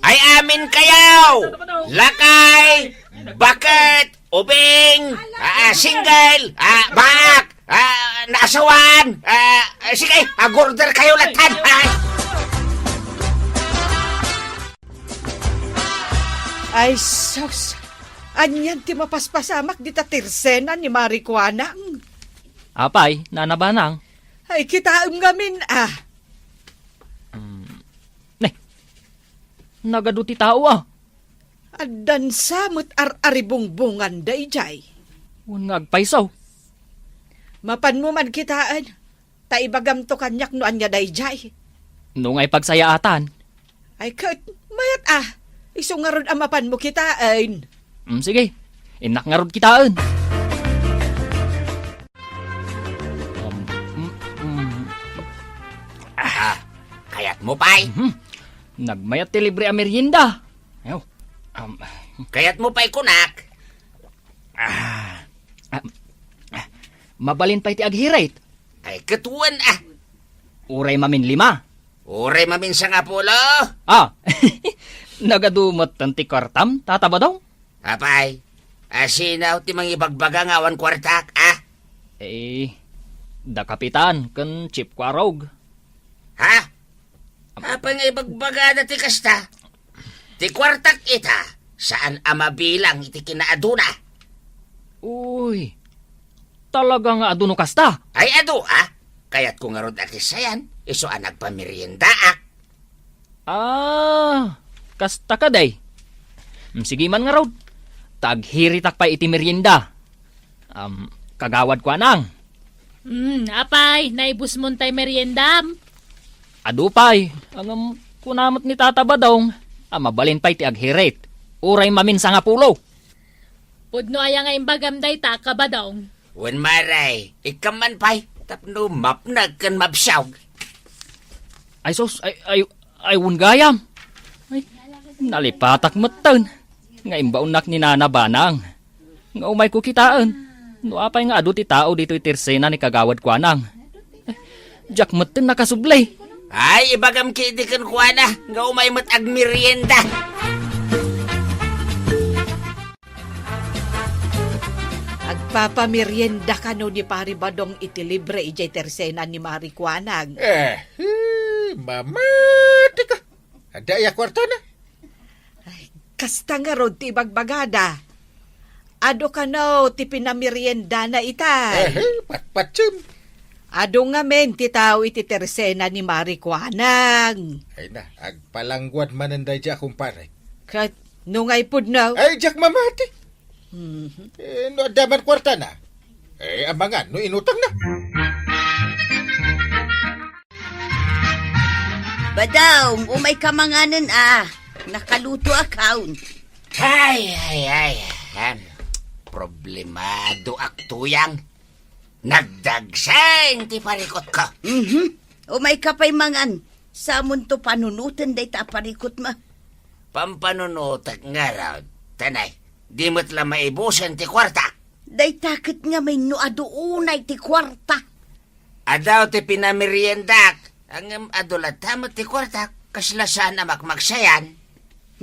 Ay, amin kayo! Lakay, baket, ubing, ah, single, ah, baak, ah, naasawan, ah, ah, sige, ag-order kayo lahat, ha? Ay, sus! Anian ti mapaspasamak dita tirsena ni Mari Kuanang? Apay, Nana Banang? Ay, kitaem ngamin, ah. Hmm. Ne, nagadu ti tao, ah. Addan sa met ar-aribungbungan daydiay. Wen nga agpayso. Mapanmo man kitaen, ta ibagamto kaniak no ania daydiay. No ngay pagsayaatan. Ay ket, mayat a. Isu ngarud a mapanmo kitaen. Mm, sige. Innak ngarud kitaen. Um, mm, mm. Ah, kayatmo pay? Mhm. Nagmayat ti libre a merienda. Ayo. Um, kayatmo pay kunak? Ah, ah, ah, mabalin pay ti aghirit. Ay, ket wen, ah. Uray mamin lima. Uray mamin sangapulo. Ah, nagadu metten ti kuartam, Tata Badong? Apay, asino ti mangibagbaga nga awan kuartak, ah? Eh, da Kapitan ken Chief Kuarog. Ha? Apay nga ibagbagada ti kasta? Ti kuartak ita, saan a mabilang iti kinaaduna. Uy, talaga nga adu no kasta? Ay, adu, ah. Kayatko ngarud a kissayan, isu a nagpameriendaak. Ah, kasta kadi. Mm, sige man ngarud. Ta aghiritak pay iti merienda. Am, Kagawad Kuanang. Mm, apay, naibusmon tay meriendam? Adu pay, ngem kuna met ni Tata Badong a mabalin pay ti aghirit. Uray mamin sangapulo. Pudno aya nga imbagam dayta, Kabadong? Wen, Mare, ikkam man pay, tapno mapnek ken mabsiog. Ay sus, ay, ay, ay, wen gayam. Ay, nalipatak metten nga imbaonnak ni Nana Banang. Nga umayko kitaen, no apay nga adu ti tao ditoy tirsena ni Kagawad Kuanang. Eh, diak metten nakasubli. Ay, ibagam ketdi kenkuana nga umay met agmerienda. Agpapamerienda kano ni Pari Badong iti libre idiay tirsena ni Mari Kuanang? Eh, eh, mamatika. Adda aya kuartana? Ay, kasta ngarud ti ibagbagada. Adu kano ti pinameriendana ita. Eh, eh, patpatsem. Adu ngamin ti tao iti tirsena ni Mari Kuanang. Ay na, agpalangguad manen daydi a kumpare. Ket no nga ipudno? Ay, diak mamati. Mhm. Eh, no adda man kuartana? Eh, amangan no inutangna. Badong, umayka manganen a. Nakaluto a kaon. Ay, ay, ay. Em, problemado ak tuyang. Nagdagseng ti parikutko. Mhm. Umayka pay mangan. Samonto panunoten dayta a parikutmo. Pampanunotek ngarud, tanay, di met la maibusen ti kuarta. Dayta ket ngamin no adu unay ti kuarta. Adu ti pinameriendak, ngem adu latta met ti kuarta, kasla saan a makmaksayan.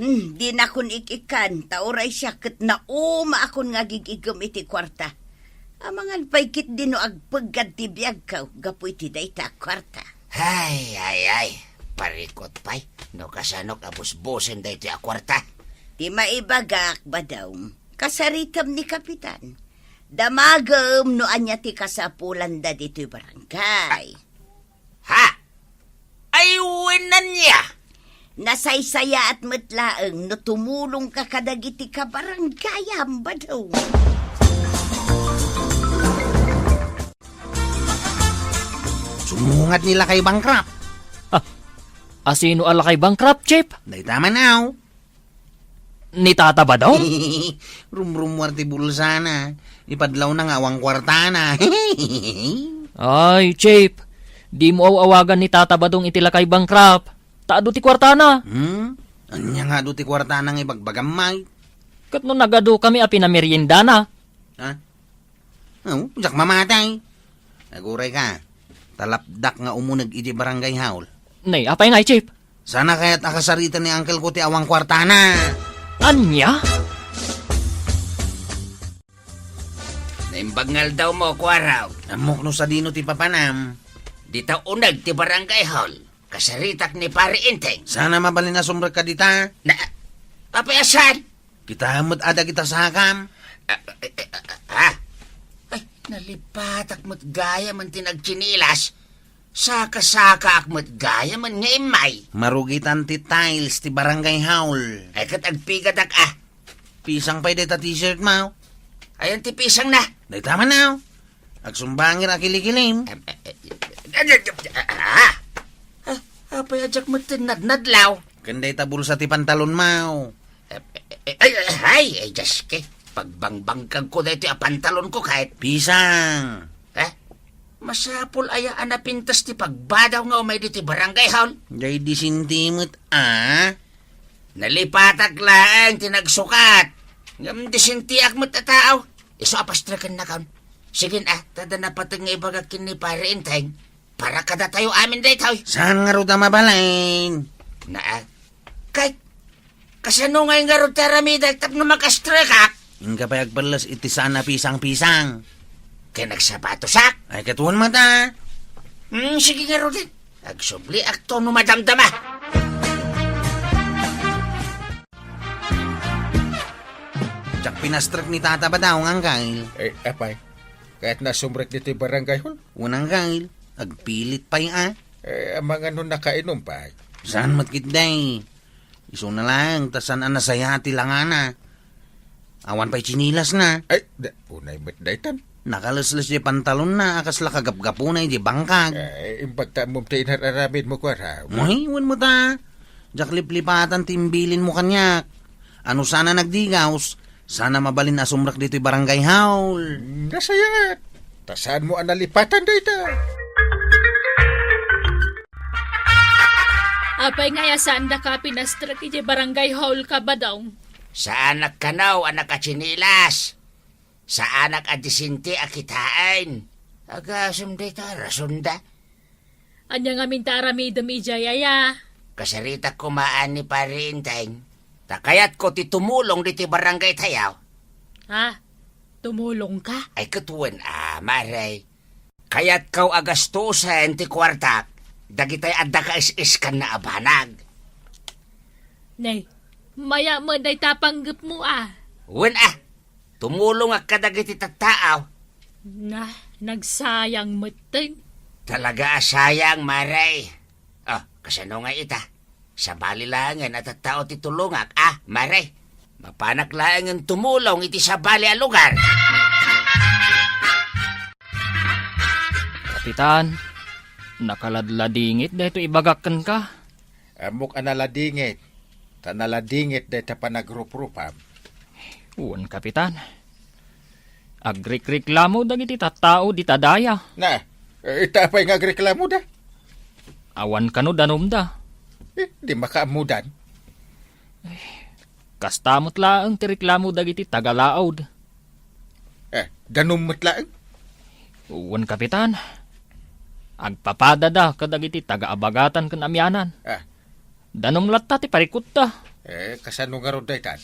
Hmm, dinakon ik-ikkan, ta uray siak ket naumaakon nga agig-iggem iti kuarta. Amangan pay ketdi no agpeggad ti biagko gapu iti dayta a kuarta. Ay, ay, ay, parikut pay, no kasanok a busbusen daytoy a kuarta. Ti maibagak, Badong, kasaritem ni Kapitan. Damagem no ania ti kasapulanda ditoy barangay. Ha? Ay, wen ania? Nasaysayaat met laeng no tumulongka kadagiti kabaranggayam, Badong. Sumungad ni Lakay Bankrupt. Ah, asino a Lakay Bankrupt, Chief? Dayta man, aw. ni Tata Badong? Rumrummuar ti bulsana. Ipadlawna nga awan kuartana. Ay, Chief, dimo aw-awagan ni Tata Badong iti lakay bankrupt. Ta adu ti kuartana. Hmm? Ania nga adu ti kuartana nga ibagbagam, Mike? Ket no nagadukami a pinameriendana? Ha? Oh, diak mamatay. Aguray ka. Talapdak nga umuneg iti barangay hall. Nay, apay ngay, Chief? Sana kayat a kasarita ni uncle ko ti awan kuartana. Ania? Naimbag nga aldaw mo, Kuaraw. Ammok no sadino ti papanam. Dita uneg ti barangay hall. Kasaritak ni Pare Enteng. Sana mabalin a sumrek ka dita. Na, apay a saan? Kita met a dagita sakam. Ah, eh, eh, ah, ah. Ay, nalipatak met gayam ti nagtsinilas. Saka-sakaak met gayam nga immay. Marugitan ti tiles ti barangay hall. Ay, ket agpigadak, ah. Pisang pay dayta t-shirt mo. Ayan ti pisang na. Dayta man, aw. Agsumbangir a kilikilim. Em, eh, eh, eh, ah, ah, apay a diak met nadnadlaw. Ken dayta bulsa ti pantalon mo. Eh, eh, eh, ay, ay, ay, ay, Diyos ke. Pagbangbangkag ko daytoy a pantalon ko kahit. Pisang. Eh? Masapul aya a napintas ti pagbadaw nga umay ditoy barangay hall? Jay disente met, ah. Nalipatak laeng ti nagsukat. Ngem disenteak met a tao. Isu a pastreken nakon. Sige na, ta adda napateg nga ibagak ken ni Pare Enteng. Para kadatayo amin daytoy. Saan ngarud a mabalin? Naa. Kay, kasano ngay ngarud ti aramidek tapno makastrekak? Inka pay agpelles iti saan a pisang-pisang. Kay nagsapatosak? Ay, ket wen met a. Hmm, sige ngaruden. Agsubliakto no madamdama. Diak pinastrek ni Tata Badong, Angkel. Eh, apay, kayatna a sumrek ditoy barangay hall? Wen, Angkel, agpilit pay a. Eh, amangan no nakainom pay? Saan met ketdi? Isuna laeng ta saan a nasayaat ti langana. Awan pay tsinilasna. Ay, da, unay met daytan. Nakalesles ti pantalonna a kasla kagapgapuna iti bangkag. Ay, imbag ta ammom ti inar-aramidmo, Kuaraw. Uy, wen met a. Diak liplipatan ti imbilinmo kaniak. A no saan a nagdigaws, saan a mabalin a sumrek ditoy barangay hall. Nasayaat. Ta saanmo a nalipatan dayta. Apay ngay a saandaka a pinastrek idiay barangay hall, Kabadong? Saanak kano a nakatsinilas. Saanak a disente a kitaen. Agasem dayta a rasonda. Ania ngamin ti aramidem idiay, aya? Kasaritak koma ni Pare Enteng. Ta kayatko ti tumulong ditoy barangay tayo. Ha? Tumulongka? Ay, ket wen a, Mare. Kayatko a gastusen ti kuartak dagitay adda kaisiskanna a banag. Nay, maya met dayta a panggepmo a. Wen a, tumulongak kadagiti tattao. Na, nagsayang metten. Talaga a sayang, Mare. Oh, kasano nga ita? Sabali laengen a tattao ti tulongak, a, Mare. Mapanak laengen tumulong iti sabali a lugar. Kapitan, nakaladladingit daytoy ibagak kenka. Ammok a naladingit, ta naladingit dayta panagruprupam. Wen, Kapitan. Agrekreklamo dagiti tattao dita daya. Na, eh, ita apay nga agreklamoda? Awan kano danumda. Eh, di makaammodan. Kasta met laeng ti reklamo dagiti taga-Laod. Eh, danum met laeng? Wen, Kapitan. Agpapadada kadagiti taga-Abagatan ken Amianan. Ah. Danum latta ti parikutta. Eh, kasano ngarud daytan?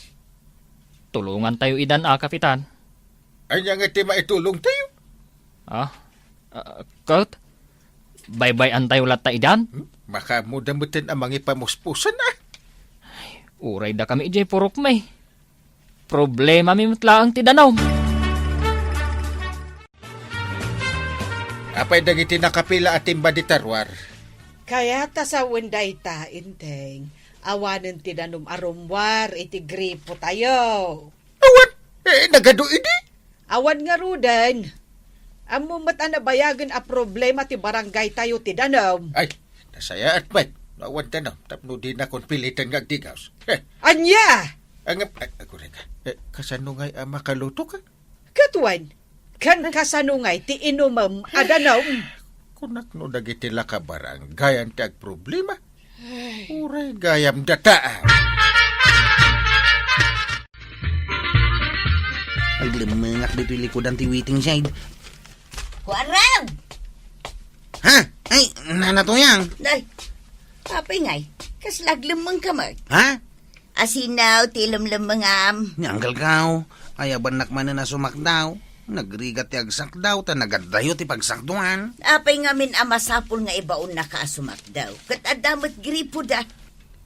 Tulongantayo idan a, Kapitan. Ania nga ti maitulongtayo? Ah, ah, ket? Baybay-antayo latta idan? Hmm? Makaammoda metten a mangipamuspusan, a. Uray dakami idiay purokmi. Problemami met laeng ti danum. Apay dagiti nakapila a timba dita ruar? Kayat a sawen dayta, Enteng. Awanen ti danum a rummuar iti gripotayo. Awan, eh, nagadu idi? Awan ngaruden. Ammom met a nabayagen a problema ti barangaytayo ti danum. Ay, nasayaat met no awan danum tapno dinakon piliten nga agdigaws. Eh. Ania? Ang, ay, aguray ka. Eh, kasano ngay a makaluto ka? Ket wen, ken kasano ngay ti inumem a danum? Kunak no dagiti lakabarangayan ti agproblema. Ay. Uray gayam data. Aglemmengak ditoy likudan ti waiting shed. Kuarang! Ha? Ay, Nana Tuyang. Nay, apay ngay? Kasla aglemmengka met? Ha? Asino ti lemlemmengam? Ni Uncle Kao, ayabannak manen a sumakdaw. Nagrigat ti agsakdaw, ta nagadayo ti pagsakduan. Apay ngamin a masapul nga ibaonnaka a sumakdaw? Ket adda met gripoda.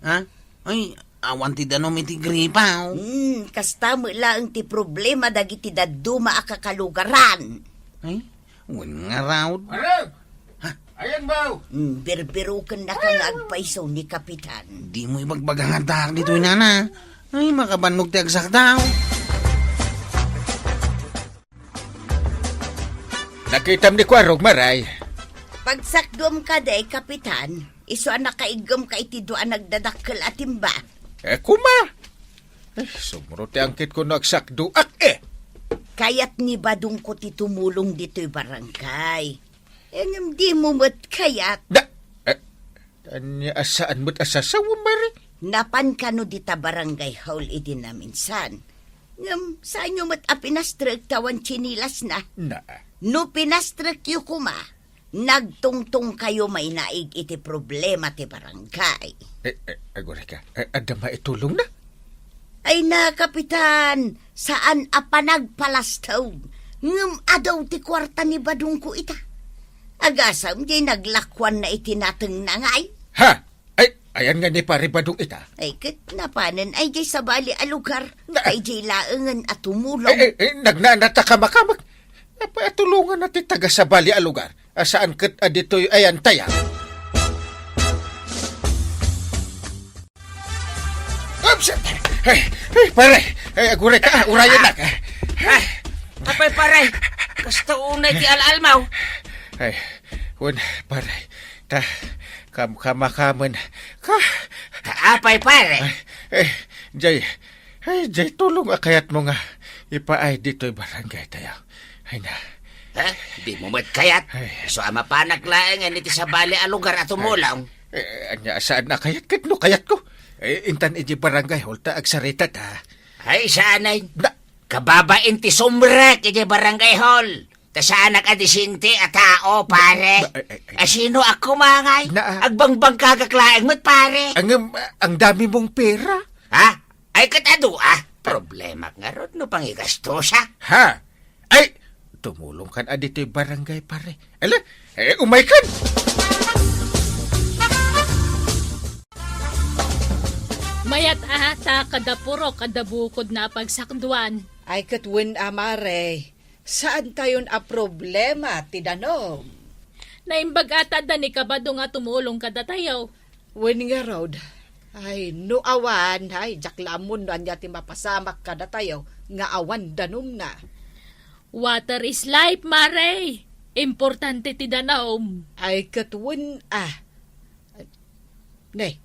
Ha? Ay, awan ti danum iti gripo. Hmm, kasta met laeng ti problema dagiti dadduma a kakalugaran. Ay, wen ngarud. Arag! Ha? Ayan, baw! Hmm, birbirukennaka nga agpayso ni Kapitan. Dimo ibagbaga nga addaak ditoy, Nana. Ay, makabannog ti agsakdaw. Nakitam ni Kuarog, Maray. Pagsakduam kadi, Kapitan, isu a nakaiggem ka iti dua a nagdadakkel a timba. Eh, kuma! Eh, sumro ti angkit ko no agsakduak, eh! Kayat ni Badongko ti tumulong ditoy barangay. Eh, ngem dimo met kayat. Da, eh, ania a saan met a sasaw, Mari? Napan kano dita barangay hall idi naminsan. Ngem, saanyo met a pinastrek ta awan tsinilasna. Na. No pinastrekyo koma, nagtungtong kayo mainaig iti problema ti barangay. Eh, eh, aguray ka. Eh, adda maitulongna? Ay na, Kapitan, saan a panagpalastog. Ngem adu ti kuarta ni Badongko ita. Agasam diay naglakuanna iti natengna ngay. Ha? Ay, ayan nga ni Pare Badong ita? Ay, ket napanen ay diay sabali a lugar. Na- Kay diay laengen a tumulong. Ay, ay, ay, nagnanata kamakamak. Apay a tulonganna ti taga sabali a lugar? A saan ket a ditoy ayan tayaw? Oops! Ay, ay, pare! Ay, aguray ka, ah, urayan nak, ah. Ah, apay, pare, kasta unay ti al-almaw? Ay, wen, pare, ta, kam-, kamakamen, ka. Apay, pare? Ay, eh, jay, ay, jay, tulong a kayatmo nga ipaay ditoy barangay tayo. Ay na. Ha? Dimo met kayat? Ay. Isu a mapanak laeng iti sabali a lugar a tumulong. Eh, ania, saan a kayat ket no kayatko? Eh, intan iti barangay hall ta agsarita ta. Ay, saan ay? Na- Kababain ti sumrek iti barangay hall. Ta saanak a disente a tao, pare. Ba- ay, ay, ay. Asino a kumangay? Na- Agbangbangkagak laeng met, pare. Ang, ang dami mong pera. Ha? Ay, ket adu, ah. Problemak ngarud no pangigastosa. Ha? Ay, tumulong kan a ditoy barangay, pare. Ala, eh, umay kan. Mayat a ta kada purok, kada bukod na pagsakduan. Ay, ket wen a, mare. Saan tayon a problema ti danum? Naimbag a ta adda ni Kabado nga tumulong kadatayo. Wen ngarud, ay, no awan, ay, diak la ammon no ania ti mapasamak kadatayo nga awan danumna. Water is life, Mare. Importante ti danum. Ay, ket wen, ah. Ne,